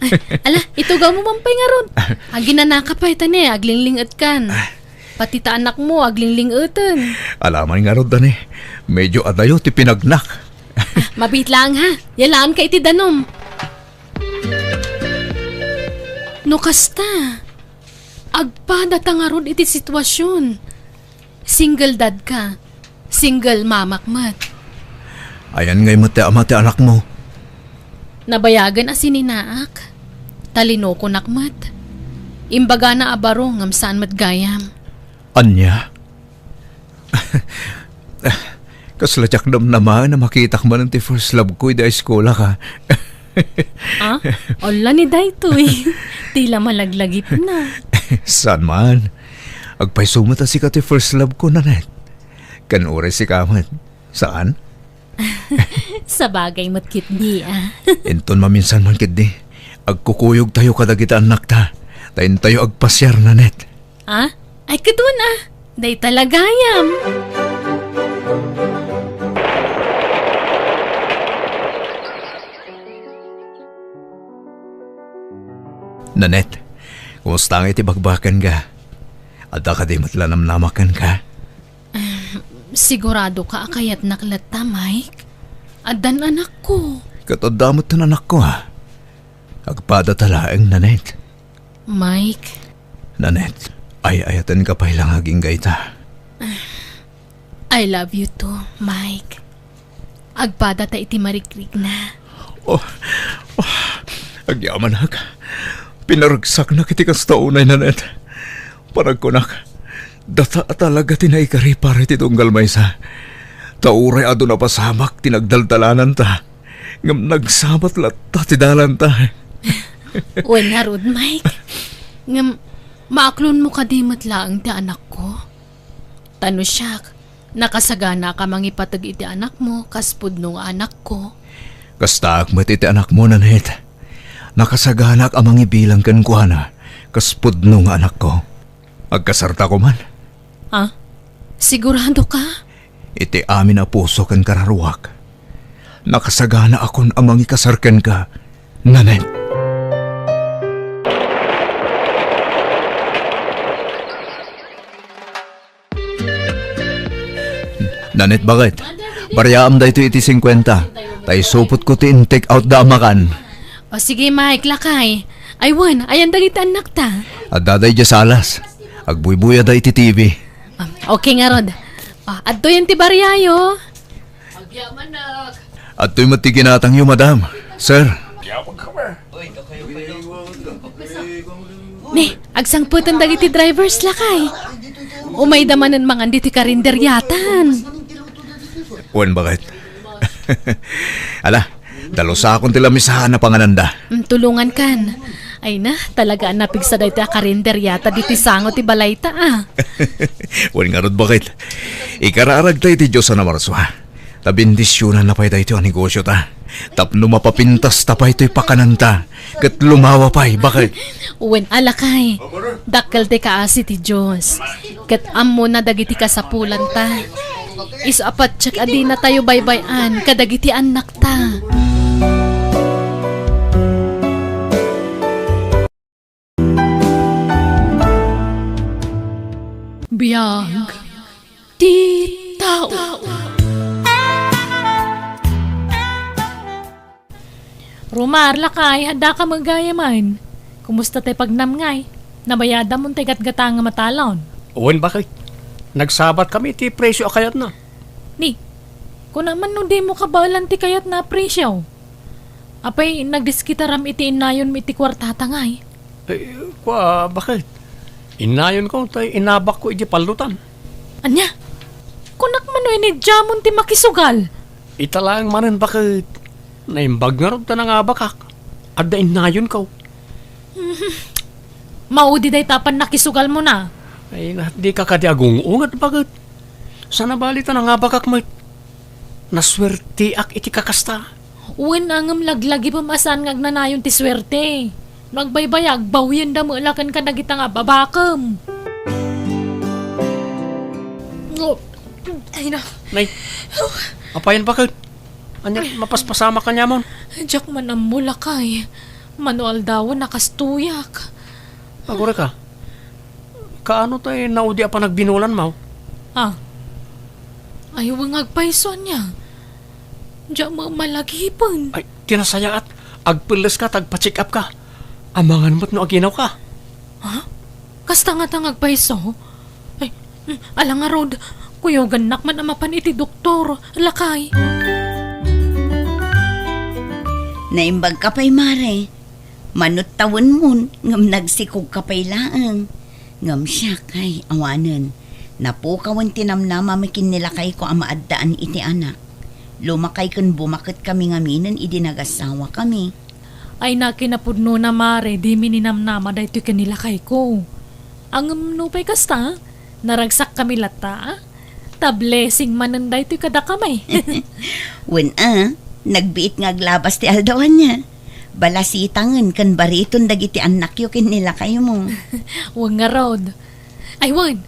Ay, ala, itugawmo man pay ngarud. Aginanaka pay, ta ne, aglingling-etkan. Pati ta anakmo, aglingling-eten. Alaman ngarud, ta ne, medyo adayo ti pinagnak. Ah, mabiit laeng, ha? Yalaanka iti danum. No kasta, agpadata ngarud iti situasion. Single dad ka. Single mamak met. Ayan ngay met ti ama ti anakmo. Nabayagen a sininaak. Talinokonak met. Imbagana a baro ngem saan met gayam. Ania? Kasla diak namnamaen a makitak manen ti first love ko idi high school-ak, a. Ah? Ala ni daytoy. Ti la malaglagipna. Saan man. Agpayso met a sika ti first love ko, Nanette. Ken uray sika met. Saan? Sabagay met ketdi, a. Inton maminsan man ketdi, agkukuyogtayo kadagiti annakta. Ta intayo agpasiar, Nanette. Ah? Ay, ket wen, a. Dayta la gayam. Nanette, kumusta nga iti bakbakan ka? Adda kadi met la namnama kenka? Ah, Siguradoka a kayatnak latta, Mike? Addan anakko. Ket adda met ti anakko, ha? Agpadata laeng, Nanette. Mike. Nanette, ay-ayatenka pay la nga agingga ita. I love you too, Mike. Agpadata iti marigrigna. Oh, oh, agyamanak. Pinaregsaknak iti kasta unay, Nanette. Panagkunak, data a talaga ti naikari para iti tunggal maysa. Ta uray adu napasamak ti nagdaldalananta, ngem nagsabat latta ti dalanta. Wen ngarud, Mike. Ngem, maaklonmo kadi met laeng ti anakko? Ta no siak, nakasaganaak a mangipateg iti anakmo kas pudno nga anakko. Kastaak met iti anakmo, Nanette. Nakasaganaak a mangibilang kenkuana kas pudno nga anakko. Agkasarta koma? Ha? Siguradoka? Iti amin a puso ken kararuak, nakasaganaakon a mangikasar kenka, Nanette. Nanette, baket? Bariaam daytoy iti singkuenta. Ta isupotko ti in-take out da a makan. O sige, Mike, lakay. Ay, wen, ayan dagiti annakta? Addada idiay salas. Agbuybuyada iti T V. Ah, okay ngarud. Ah, adtoyen ti bariayo. Agyamanak. Adtoy met ti ginatangyo, madam. Sir. Ni, agsangpeten dagiti drivers, lakay. Umayda manen mangan ditoy karinderiatan. Wen, baket? Ala, dalusakon ti lamisaan a pangananda. Mm, tulongankan. Ay na, talaga a napigsa daytoy a karinderiata ditoy sango ti balayta, a. Wen ngarud, baket? Ikararagta iti Dios a namarsua. Ta bendisionanna pay daytoy a negosiota. Tapno mapapintasta pay toy pakananta, ket lumawa pay, baket? Wen a, lakay. Dakkel ti kaasi ti Dios. Ket ammona dagiti kasapulanta. Isu a patiek a dinatayo baybay-an kadagiti annakta. Biag ti tao. Romar, lakay, addaka met gayamen. Kumusta tay pagnamngay? Nabayadamon tay gatgatangam a talon? Wen, baket. Nagsabatkami iti presio a kayatna. Ni, kunam man no dimo kabaelan ti kayatna a presio? Apay, nagdiskitaram iti innayonmi iti kuartata ngay? Eh, kua, baket? Innayonko tay inabakko idiay pallotan. Ania? Kunak man no inidiamon ti makisugal? Ita laeng manen, baket. Naimbag ngarud ta nangabakak. Adda innayonko. Mhm. Maudi dayta a pannakisugalmona. Ay na, dika kadi agung-unget, baket. Saan a bali ta nangabakak met. Nasuerteak iti kakasta. Wen a, ngem laglagipem a saan nga agnanayon ti suerte. No agbaybayag, bawyenda met la kenka dagita nga ababakem. Ay na. Nay, apayen, baket? Ania, mapaspasamak kaniamon? Diak man ammo, lakay. Mano aldawen a kastoyak. Agurayka. Kaano tay naudi a panagbinulanmo? Ah. Ay, wen nga agpayso, ania? Diak met malagipen. Ay, ti nasayaat, agpelleska ta agpa-check up ka. Amangan met no aginawka. Ha? Kasta ngata nga agpayso? Ay, mm, ala ngarud, kuyogannak man a mapan iti doktor, lakay. Naimbagka pay, Mare. Mano tawenmon, ngem nagsikogka pay laeng. Ngem siak, ay, awanen. Napukawen ti namnamami ken ni lakayko a maaddaan iti anak. Lumakay ken bumaketkami ngaminen idi nagasawakami. Ay, nakinapudnona, Mare, dimi ninamnama daytoy ken ni lakayko. Ngem nupay kasta, naragsakkami latta, a? Ta blessing manen daytoy kadakami. Wen a, nagbiit nga aglabas ti aldaw ania. Balasitangen ken bariton dagiti annakyo ken ni lakaymo. Wen ngarud. Ay wen,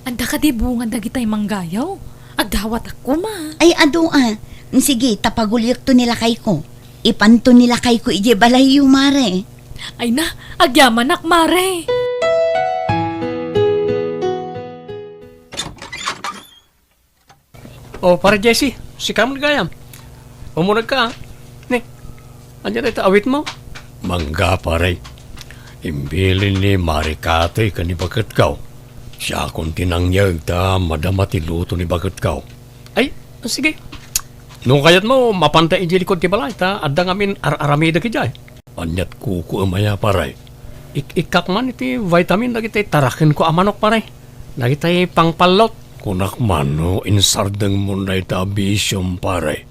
adda kadi bunga dagitay manggayo? Agdawatak koma. Ay, adu a. Sige, ta paguliekto ni lakayko. Ipanto ni lakayko idiay balayyo, Mare. Ay na, agyamanak, Mare. O, Pare Jesse, sika met gayam. Umunegka, a. Ne, ania dayta awitmo? Mangga, pare. Imbilin ni Mari Katoy ken ni baketko. Siakon ti nangyeg ta madama ti luto ni baketko. Ay, sige. No kayatmo, mapanta idiay likod ti balay ta adda ngamin ar-aramidek idiay. Aniat kukuem aya, pare? Ik-ikkak man iti vitamin dagiti tarakenko a manok, pare. Dagiti pangpallot. Kunak man no insardengmon dayta a bisiom, pare.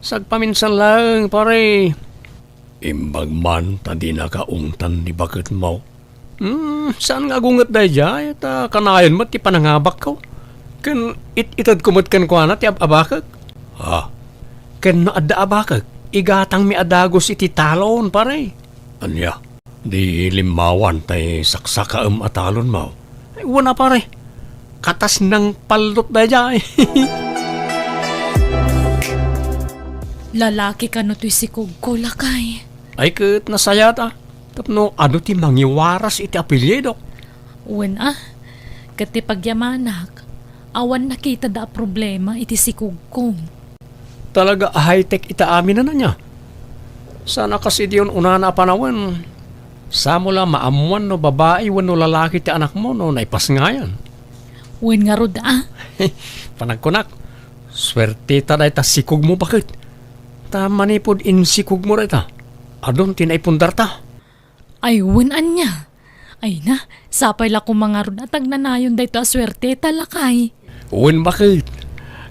Sagpaminsan laeng, pare. Imbag man ta dinaka ungtan ni baketmo. Hmm, saan nga agunget daydiay, ta kanayon met ti panangabakko. Ken it-itedko met kenkuana ti ab-abakek. Ha? Ken no adda abakek, igatangmi a dagus iti talon, pare. Ania? Di limmawan tay saksakaem a talonmo? Ay, wen a, pare. Katas nangpallot daydiay. Lalaki kano toy sikogko, lakay? Ay, ket nasayaat, a. Tapno adu ti mangiwaras iti apelyidok. Wen a, ket ti pagyamanak, awan nakitada a problema iti sikogko. Talaga a high-tech ita amin a ania. Saan a kas idi unana a panawen, samo la maammuan no babai wenno lalaki ti anakmo no naipasngayan. Wen ngarud a. Panagkunak, suerteta dayta sikogmo, baket. Ta manipud insikogmo dayta, adun ti naipundarta. Ay, wen ania? Ay na, sapay la koma ngarud a tagnanayon daytoy a suerteta, lakay. Wen baket.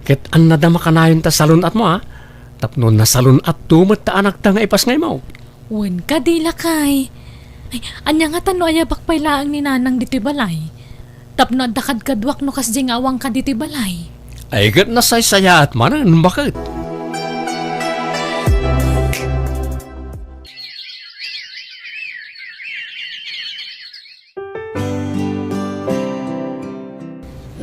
Ket annada makanayon ta salun-atmo, a. Tapno nasalun-atto met ta anakta nga ipasngaymo. Wen kadi, lakay. Ay, ania ngata no ayabak pay laeng ni nanang ditoy balay? Tapno adda kadkaduak no kasdiay nga awanka ditoy balay. Ay, ket nasaysayaat manen, baket.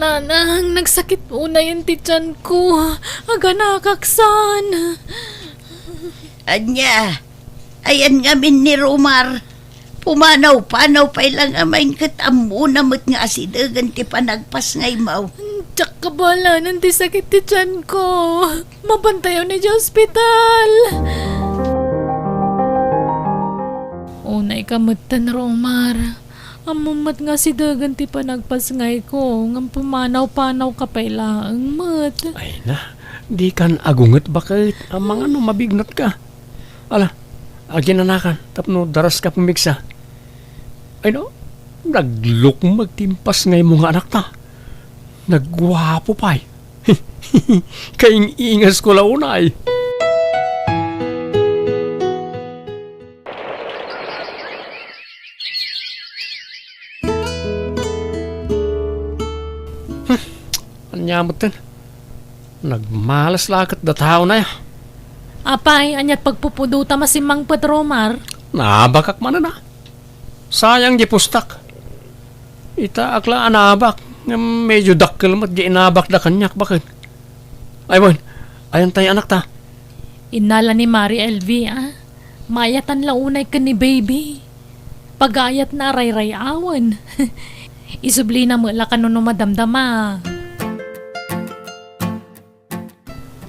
Nanang, nagsakit unayen ti tianko. Aganakak saan. Ania? Ayan ngamin ni Romar. Pumanaw-panaw pay la ngamin ket ammona met nga asidegen ti panagpasngaymo. Diak kabalanan ti sakit ti tianko. Mapantayon idiay ospital. Unayka metten, Romar. Ammom met nga asidegen ti panagpasngayko, ngem pumanaw-panawka pay laeng met. Ay na, dikan agunget baket. Amangan no mabignatka. Ala, aginanakan tapno daraska pumigsa. Ay no, naglukmeg ti impasngaymo nga anakta. Nagguapo pay. Kaing-ingasko la unay. Hmm, ania metten? Nagmalas la ket dataon aya. Apay, aniat pagpupudota a simmangpet, Romar? Naabakak manen a. Sayang di pustak. Itaak la a naabak, ngem medyo dakkel met di inabakda kaniak, baket. Ay wen, ayan tay anakta? Innala ni Mari Elvie, a. Maayatan la unay ken ni Baby. Pagayatna a rayray-awen. Isublina met la kano no madamdama.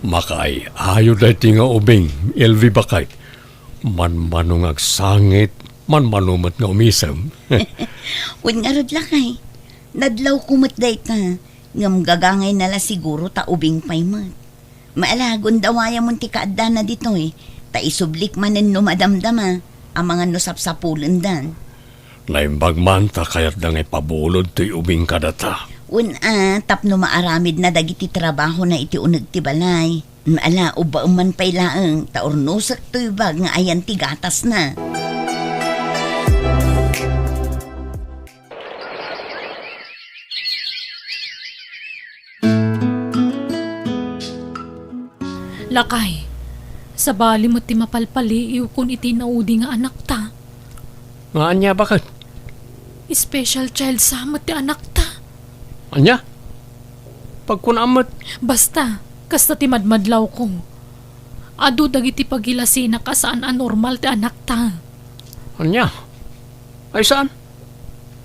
Makaay-ayo daytoy nga ubing, Elvie, baket. Manmano nga agsangit, manmano met nga umisem. Wen ngarud, lakay. Nadlawko met dayta, ngem gagangayna la siguro ta ubing pay met. Ala, gundawayamon ti kaaddana ditoy, ta isublik manen no madamdama, amangan no sapsapulendan. Naimbag man ta kayatda nga ipabulod toy ubing kadata. Wen a, tapno maaramidna dagiti trabahona iti uneg ti balay. Ala, ubbaem man pay laeng, ta urnosek toy bag nga ayan ti gatasna. Lakay, sabali met ti mapalpaliiwkon iti naudi nga anakta. Nga ania, baket? Special child sa met ti anakta. Ania? Pagkunam met. Basta, kasta ti madmadlawko. Adu dagiti pagilasinak a saan a normal ti anakta. Ania? Ay saan?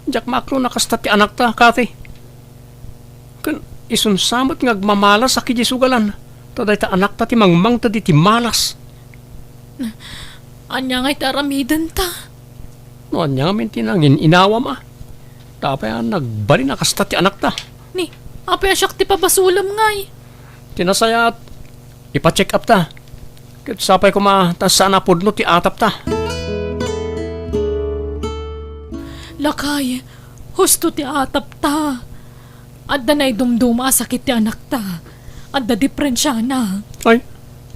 Diak maaklo a kasta ti anakta, Kathy. Ken, Isunsa met nga agmamalasak idiay sugalan, ta dayta anakta ti mangmangted iti malas. Ania ngay ti aramidenta? No ania ngamin ti nangin-inawam a? Ta apay a nagbalin a kasta ti anakta? Ni, apay a siak ti pabasolem ngay? Ti nasayaat, ipa-check up ta. Ket sapay koma ta saan a pudno ti atapta. Lakay, husto ti atapta. Adda naidumduma a sakit ti anakta. Adda dipensiana. Ay,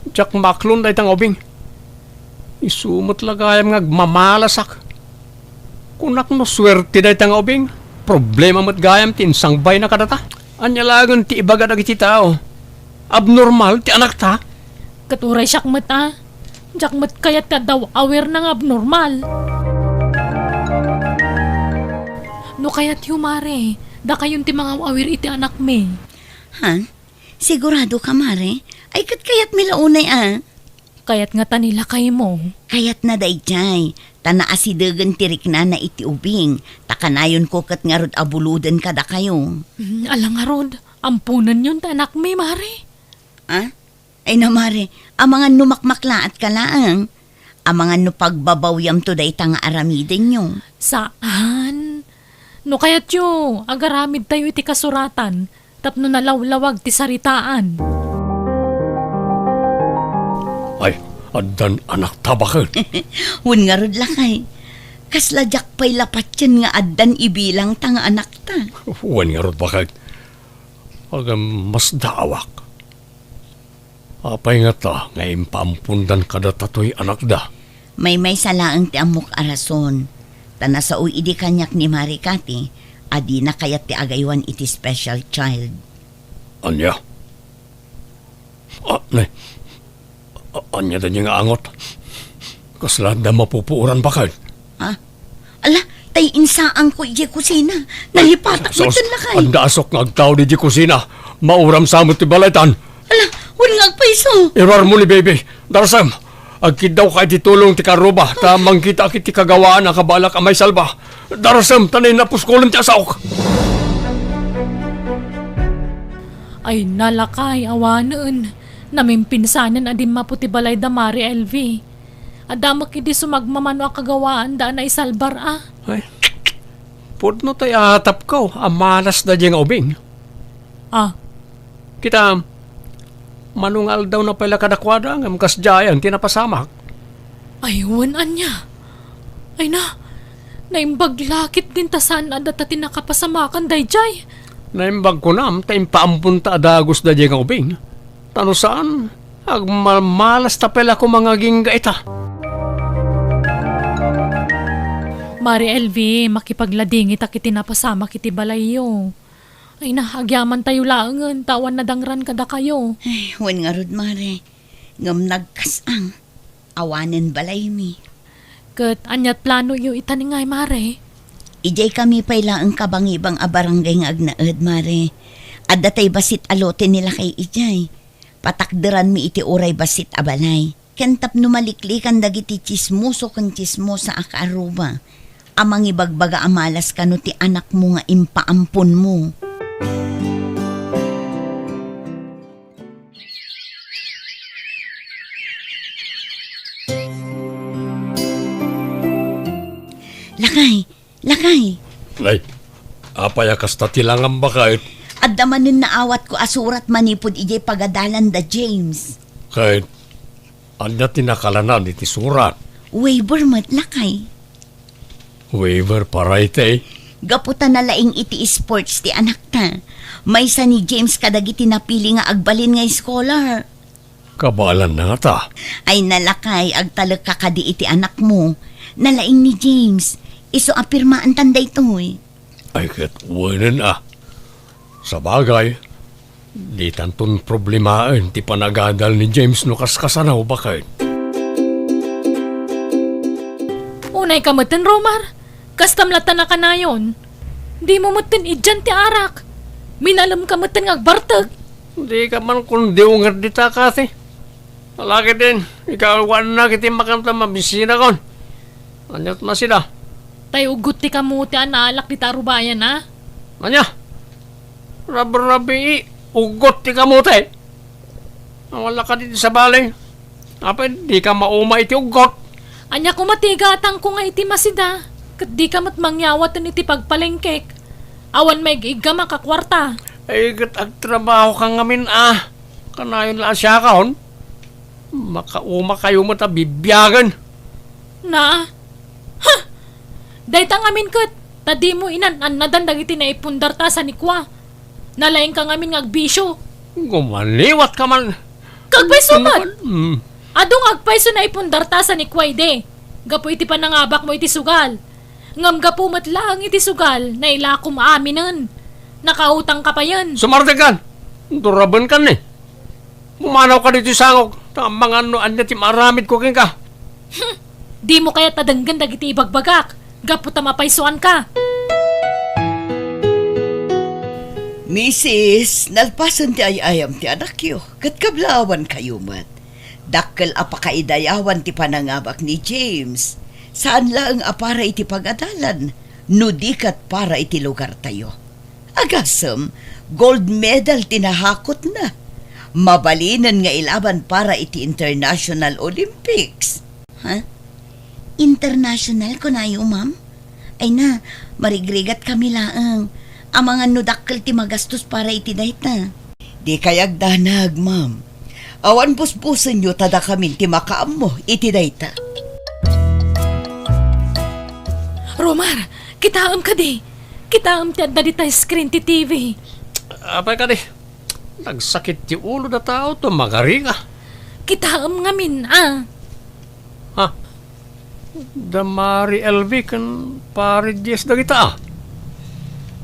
diak maklon dayta nga ubing. Isu met la gayam nga agmamalasak. Kunak no suerte dayta nga ubing, problema met gayam ti insangbayna kadata. Ania laengen ti ibaga dagiti tao? Abnormal ti anakta? Ket uray siak met a. Diak met kayat ti adda aw-awirna nga abnormal. No kayatyo, mare, dakayon ti mangaw-awir iti anakmi. Han? Sigurado ka, mare? Ay, ket kayatmi la unay a. Kayat ngata ni lakaymo? Kayatna daydiay, ta naasidegen ti riknana iti ubing, ta kanayonko ket ngarud a buloden kadakayo. Mm, ala ngarud, amponenyon ti anakmi, mare. Ah? Ay na, mare, amangan no makmaklaatka laeng. Amangan no pagbabawyamto dayta nga aramidenyo. Saan? No kayatyo, agaramidtayo iti kasuratan tapno nalawlawag ti saritaan. Ay, addan anakta baket? Wen ngarud, lakay. Kasla diak pay la patien nga addan ibilangta nga anakta. Wen ngarud baket? Agam, masdaawak. Apay ngata nga impaampondan kadata toy anakda? Maymaysa laeng ti ammok a rason. Ta nasao idi kaniak ni Mare Cathy a dina kayat ti agaywan iti special child. Ania? Ah, ne. A-, ania daydi nga angot? Kasla adda mapupuoran baket? Ha? Ala, tay insaanko idiay kusina. Nalipatak met sus, met lakay. Adda asok nga agtao idiay kusina. Mauram sa met ti balaytan. Ala, wen nga agpayso. Iruarmo ni baby. Darasem, agkiddawka iti tulong ti karuba, ta mangkitaak iti kagawaan a kabalak a maisalba. Darasem, ta nainapuskolem ti asaok. Ay, nalakay, awanen. Namimpinsanen a dimmapo ti balay da Mare Elvie. Adda met idi sumagmamano a kagawaanda a naisalbar a. Ay, pudno tay atapko a malas daydi nga ubing. Ah. Kita, mano nga aldawna pay la kadakuada, ngem kasdiayan ti napasamak. Ay, wen ania? Ay na, naimbag la ketdin ta saan a data ti nakapasamakan daydiay. Naimbag kunam ta impaamponta a dagus daydiay nga ubing. Ta no saan, agmamalasta pay la koma nga agingga ita. Mare Elvie, makipagladingitak iti napasamak iti balayyo. Ay na, agyamantayo laengen, ta awan nadangran kadakayo. Ay, wen ngarud, Mare. Ngem nagkas-ang. Awanen balaymi. Ket aniat planoyo ita ni ngay, Mare? Idiay kami pay laeng kabangibang a barangay nga agnaed, Mare. Adda tay bassit a lote ni lakay idiay. Patakderanmi iti uray bassit a balay. Ken tapno maliklikan dagiti tsismoso ken tsismosa a kaaruba a mangibagbaga a malas kano ti anakmo nga impaamponmo. Lakay, lakay. Ay, apay a kasta ti langam baket? Adda manen naawatko a surat manipud idiay pagadalan da James. Ket ania ti nakalanad iti surat? Waiver met, lakay. Waiver para iti? Gapu ta nalaing iti sports ti anakta. Maysa ni James kadagiti napili nga agbalin nga scholar. Kabaelanna ngata? Ay nalakay, agtalekka kadi iti anakmo. Nalaing ni James. Isu a pirmaantan daytoy. Ay ket wenen a. Sabagay, ditanton problemaen ti panagadal ni James no kaskasano, baket. Unayka metten, Romar. Kastam latta nakanayon. Dimo metten idian ti arak. Minalemka metten nga agbartek. Dika man kundiw nga dita, Cathy. Ala ketdin, ikaw, wanak iti makanta mabisinakon. Aniat masida? Tay uggot ti kamote a naalak dita a rubayan, a? Ania? Rabrabii, uggot ti kamote. Awan la kadi ti sabali. Apay, dika mauma iti uggot. Ania koma ti igatangko nga iti masida, ket dika met mangyawaten iti pagpalengkek. Awan maig-iggam a kakuarta. Ay, ket agtrabahoka ngamin a. Kanayon la a siakon. Makauma kayo met a bibiagen. Na? Ha! Dayta ngamin ket, ta dimo inan-annadan dagiti naipundarta sa ni Kua. Nalaingka ngamin nga agbisio. Gumaliwat ka man. Kagpayso met! Hmm. Adu nga agpayso naipundarta sa ni Kua idi, gapu iti panangabakmo iti sugal. Ngem gapu met laeng iti sugal, nailakom aminen. Nakautangka payen. Sumardengkan! Durabenkan ni. Pumanawka ditoy sangok, ta amangan no ania ti maaramidko kenka. Hmm, dimo kayat a denggen dagiti ibagbagak, gapu ta mapaysoanka. Misis, nalpasen ti ay-ayam ti anakyo, ket kablaawankayo met. Dakkel a pakaidayawan ti panangabak ni James. Saan laeng a para iti pagadalan, no di ket para iti lugartayo. Agasem, gold medal ti nahakotna. Mabalinen nga ilaban para iti International Olympics. Ha? International, kunayo, ma'am? Ay na, marigrigat kami laeng. Amangan no dakkel ti magastos para iti dayta. Dikay agdanag, ma'am. Awan busbusenyo ta dakamin ti makaammo iti dayta. Romar, kitaem kadi. Kitaem ti adda dita screen ti T V. Apay kadi? Nagsakit ti ulo da tao to magari ka. Kitaem ngamin a. Ha? Da Mari L V ken Pari Jess dagita a.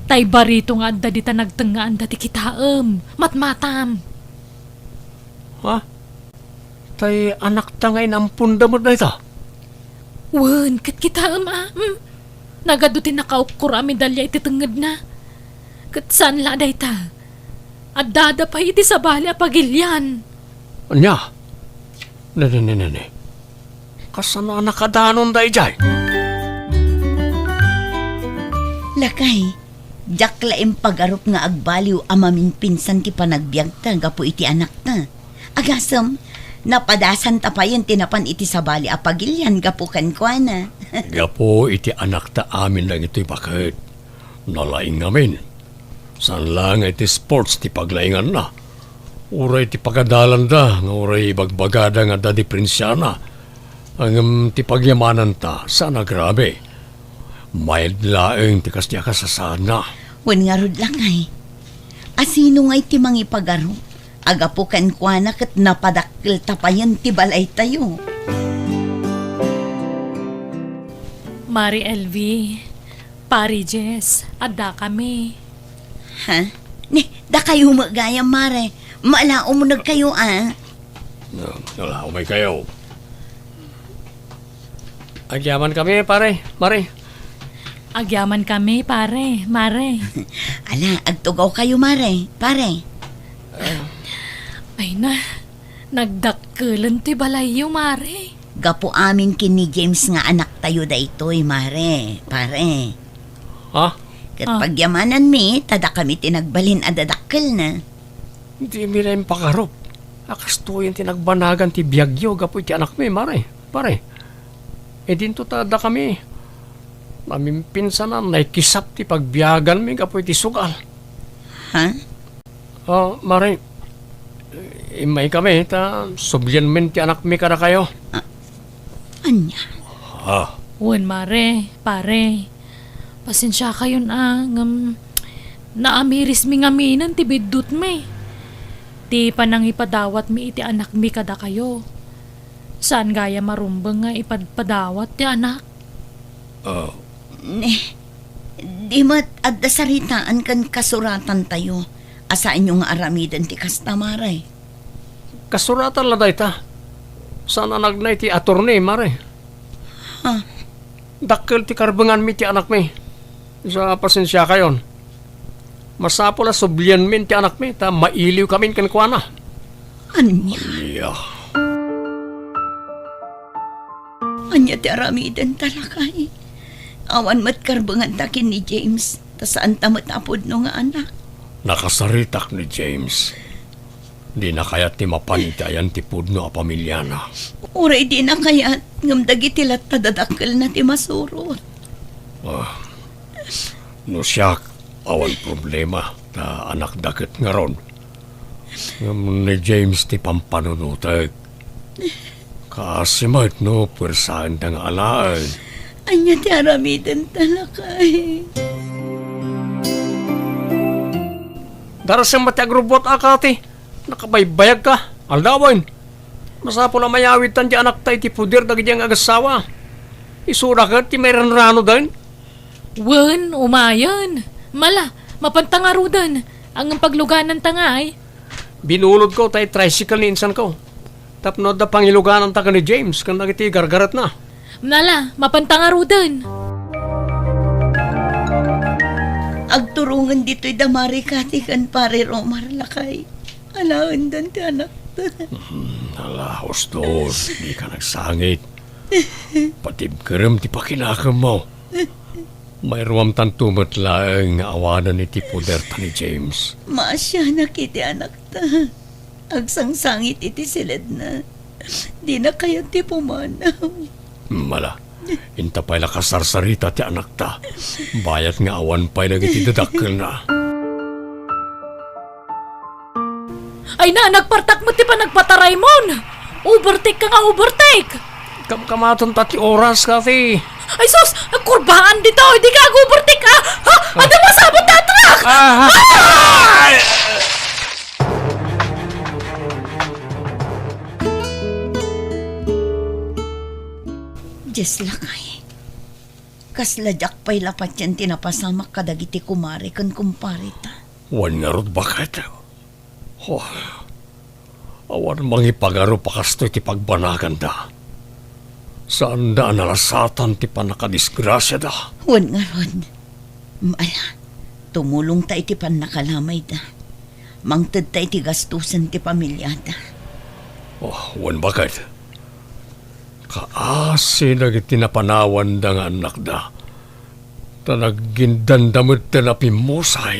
Tay barito nga adda dita nagtengngaanda ti kitaem. Matmatam. Ha? Tay anakta nga inamponda met dayta? Wen, ket kitaem a, hmm? Nagadu ti nakaukor a medalya iti tengngedna. Ket saan la dayta. Addada pay iti sabali a pagilian. Ania? Ne, ne, ne, ne, ne. Kasano a nakadanonda idiay? Lakay, diak la impagarup nga agbaliw a maminpinsan ti panagbiagta gapu iti anakta. Agasem, napadasanta payen ti napan iti sabali a pagilian gapu kenkuana. Gapu iti anakta amin dagitoy baket. Nalaing ngamin. Saan la nga iti sports ti paglainganna. Uray ti pagadalanda nga uray ibagbagada nga adda diprensiana. Ngem ti pagyamananta, saan a grabe. Mayat laeng ti kasdi a kasasaadna. Wen ngarud, lakay. A sino ngay ti mangipagarup? Agapu kenkuana ket napadakkelta payen ti balaytayo. Mari L V, Pari Jess, addakami. Ha? Ni, dakayo met gayam, Mare. Maalaom unegkayo, a? Ala, umay kayo. Agyaman kami, pare, mare. Agyaman kami, pare, mare. Ala, agtugaw kayo, mare, pare. Ay na, nagdakkelen ti balayyo, mare. Gapu amin ken ni James nga anaktayo daytoy, mare, pare. Ha? Ket Ah. pagyamananmi, ta dakami ti nagbalin a dadakkelna. Dimi la impagarup a kastoyen ti nagbanagan ti biagyo gapu iti anakmi, mare, pare. Idinto ta dakami, namimpinsanan, naikisap ti pagbiaganmi gapu iti sugal. Ha? Ah, mare, immaykami ta sublianmin ti anakmi kadakayo. Ah, ania? Ah. Wen, mare, pare. Pasensiakayon a, ngem naamirismi ngaminen ti biddutmi. Ti panangipadawatmi iti anakmi kadakayo. Saan gayam a rumbeng nga ipadpadawat ti anak. Ah. Ne, di met adda saritaan ken kasuratantayo a saanyo nga aramiden ti kasta, mare. Kasuratan la dayta. Saan a nagna iti attorney, mare. Ha? Dakkel ti karbenganmi ti anakmi. Sa pasensiakayon. Masapul a sublianmin ti anakmi, ta mailiwkamin kenkuana. Ania? Ania? Ania ti aramidenta, lakay? Awan met karbenganta ken ni James, ta saanta met a pudno nga anak. Nakasaritak ni James. Dina kayat ti mapan iti ayan ti pudno a pamiliana. Uray dina kayat, ngem dagiti latta dadakkelna ti masurot. Ah, no siak, awan problema, ta anakda ket ngarud. Ngem ni James ti pampanunotek. Kaasi met no puersaenda nga alaen. Ania ti aramidenta, lakay? Darasem met ti agrubbuat a, Kati. Nakabaybayagka. Aldawen. Masapul a mayawidtan ti anakta iti poder dagiti nga agassawa. Isuna ket ti mairanranoden. Wen, umayen. Mala, mapanta ngaruden. Ngem paglugananta ngay. Binulodko tay tricycle ni insanko. Tapno adda pangilugananta ken ni James ken dagiti gargaretna. Mala, mapanta ngaruden. Agturongen ditoy da Mari Kati ken Pare Romar, lakay. Alaenden ti anakta. Hmm, ala, ustos, dika nagsangit. Patibkerem ti pakinakemmo. Mairuamtanto met laeng nga awanen iti poderta ni James. Maasianak iti anakta. Agsangsangit iti siledna. Dina kayat ti pumanaw. Mala, inta pay la kasarsarita ti anakta. Bayat nga awan pay dagiti dadakkelna. Ay na, nagpartak met ti panagpataraymon! Overtake ka nga overtake! Kamkamaten ta ti oras, Kati. Ay sus! Kurbaan ditoy! Di ka ag-overtake, ah! Ha? Ano masabot na truck? Ah! Ah! Dios, lakay. Kasla diak pay la patien ti napasamak kadagiti kumare ken kumpareta. Wen ngarud, baket. Oh, awan mangipagarup a kastoy ti pagbanaganda. Saanda a nalasatan ti pannakadisgrasiada. Wen ngarud, ala, tumulongta iti pannakalamayda. Mangtedta iti gastusen ti familiada. Oh, wen, baket. Kaasi dagiti napanawanda nga annakda. Ta naggindanda met ti napimmusay.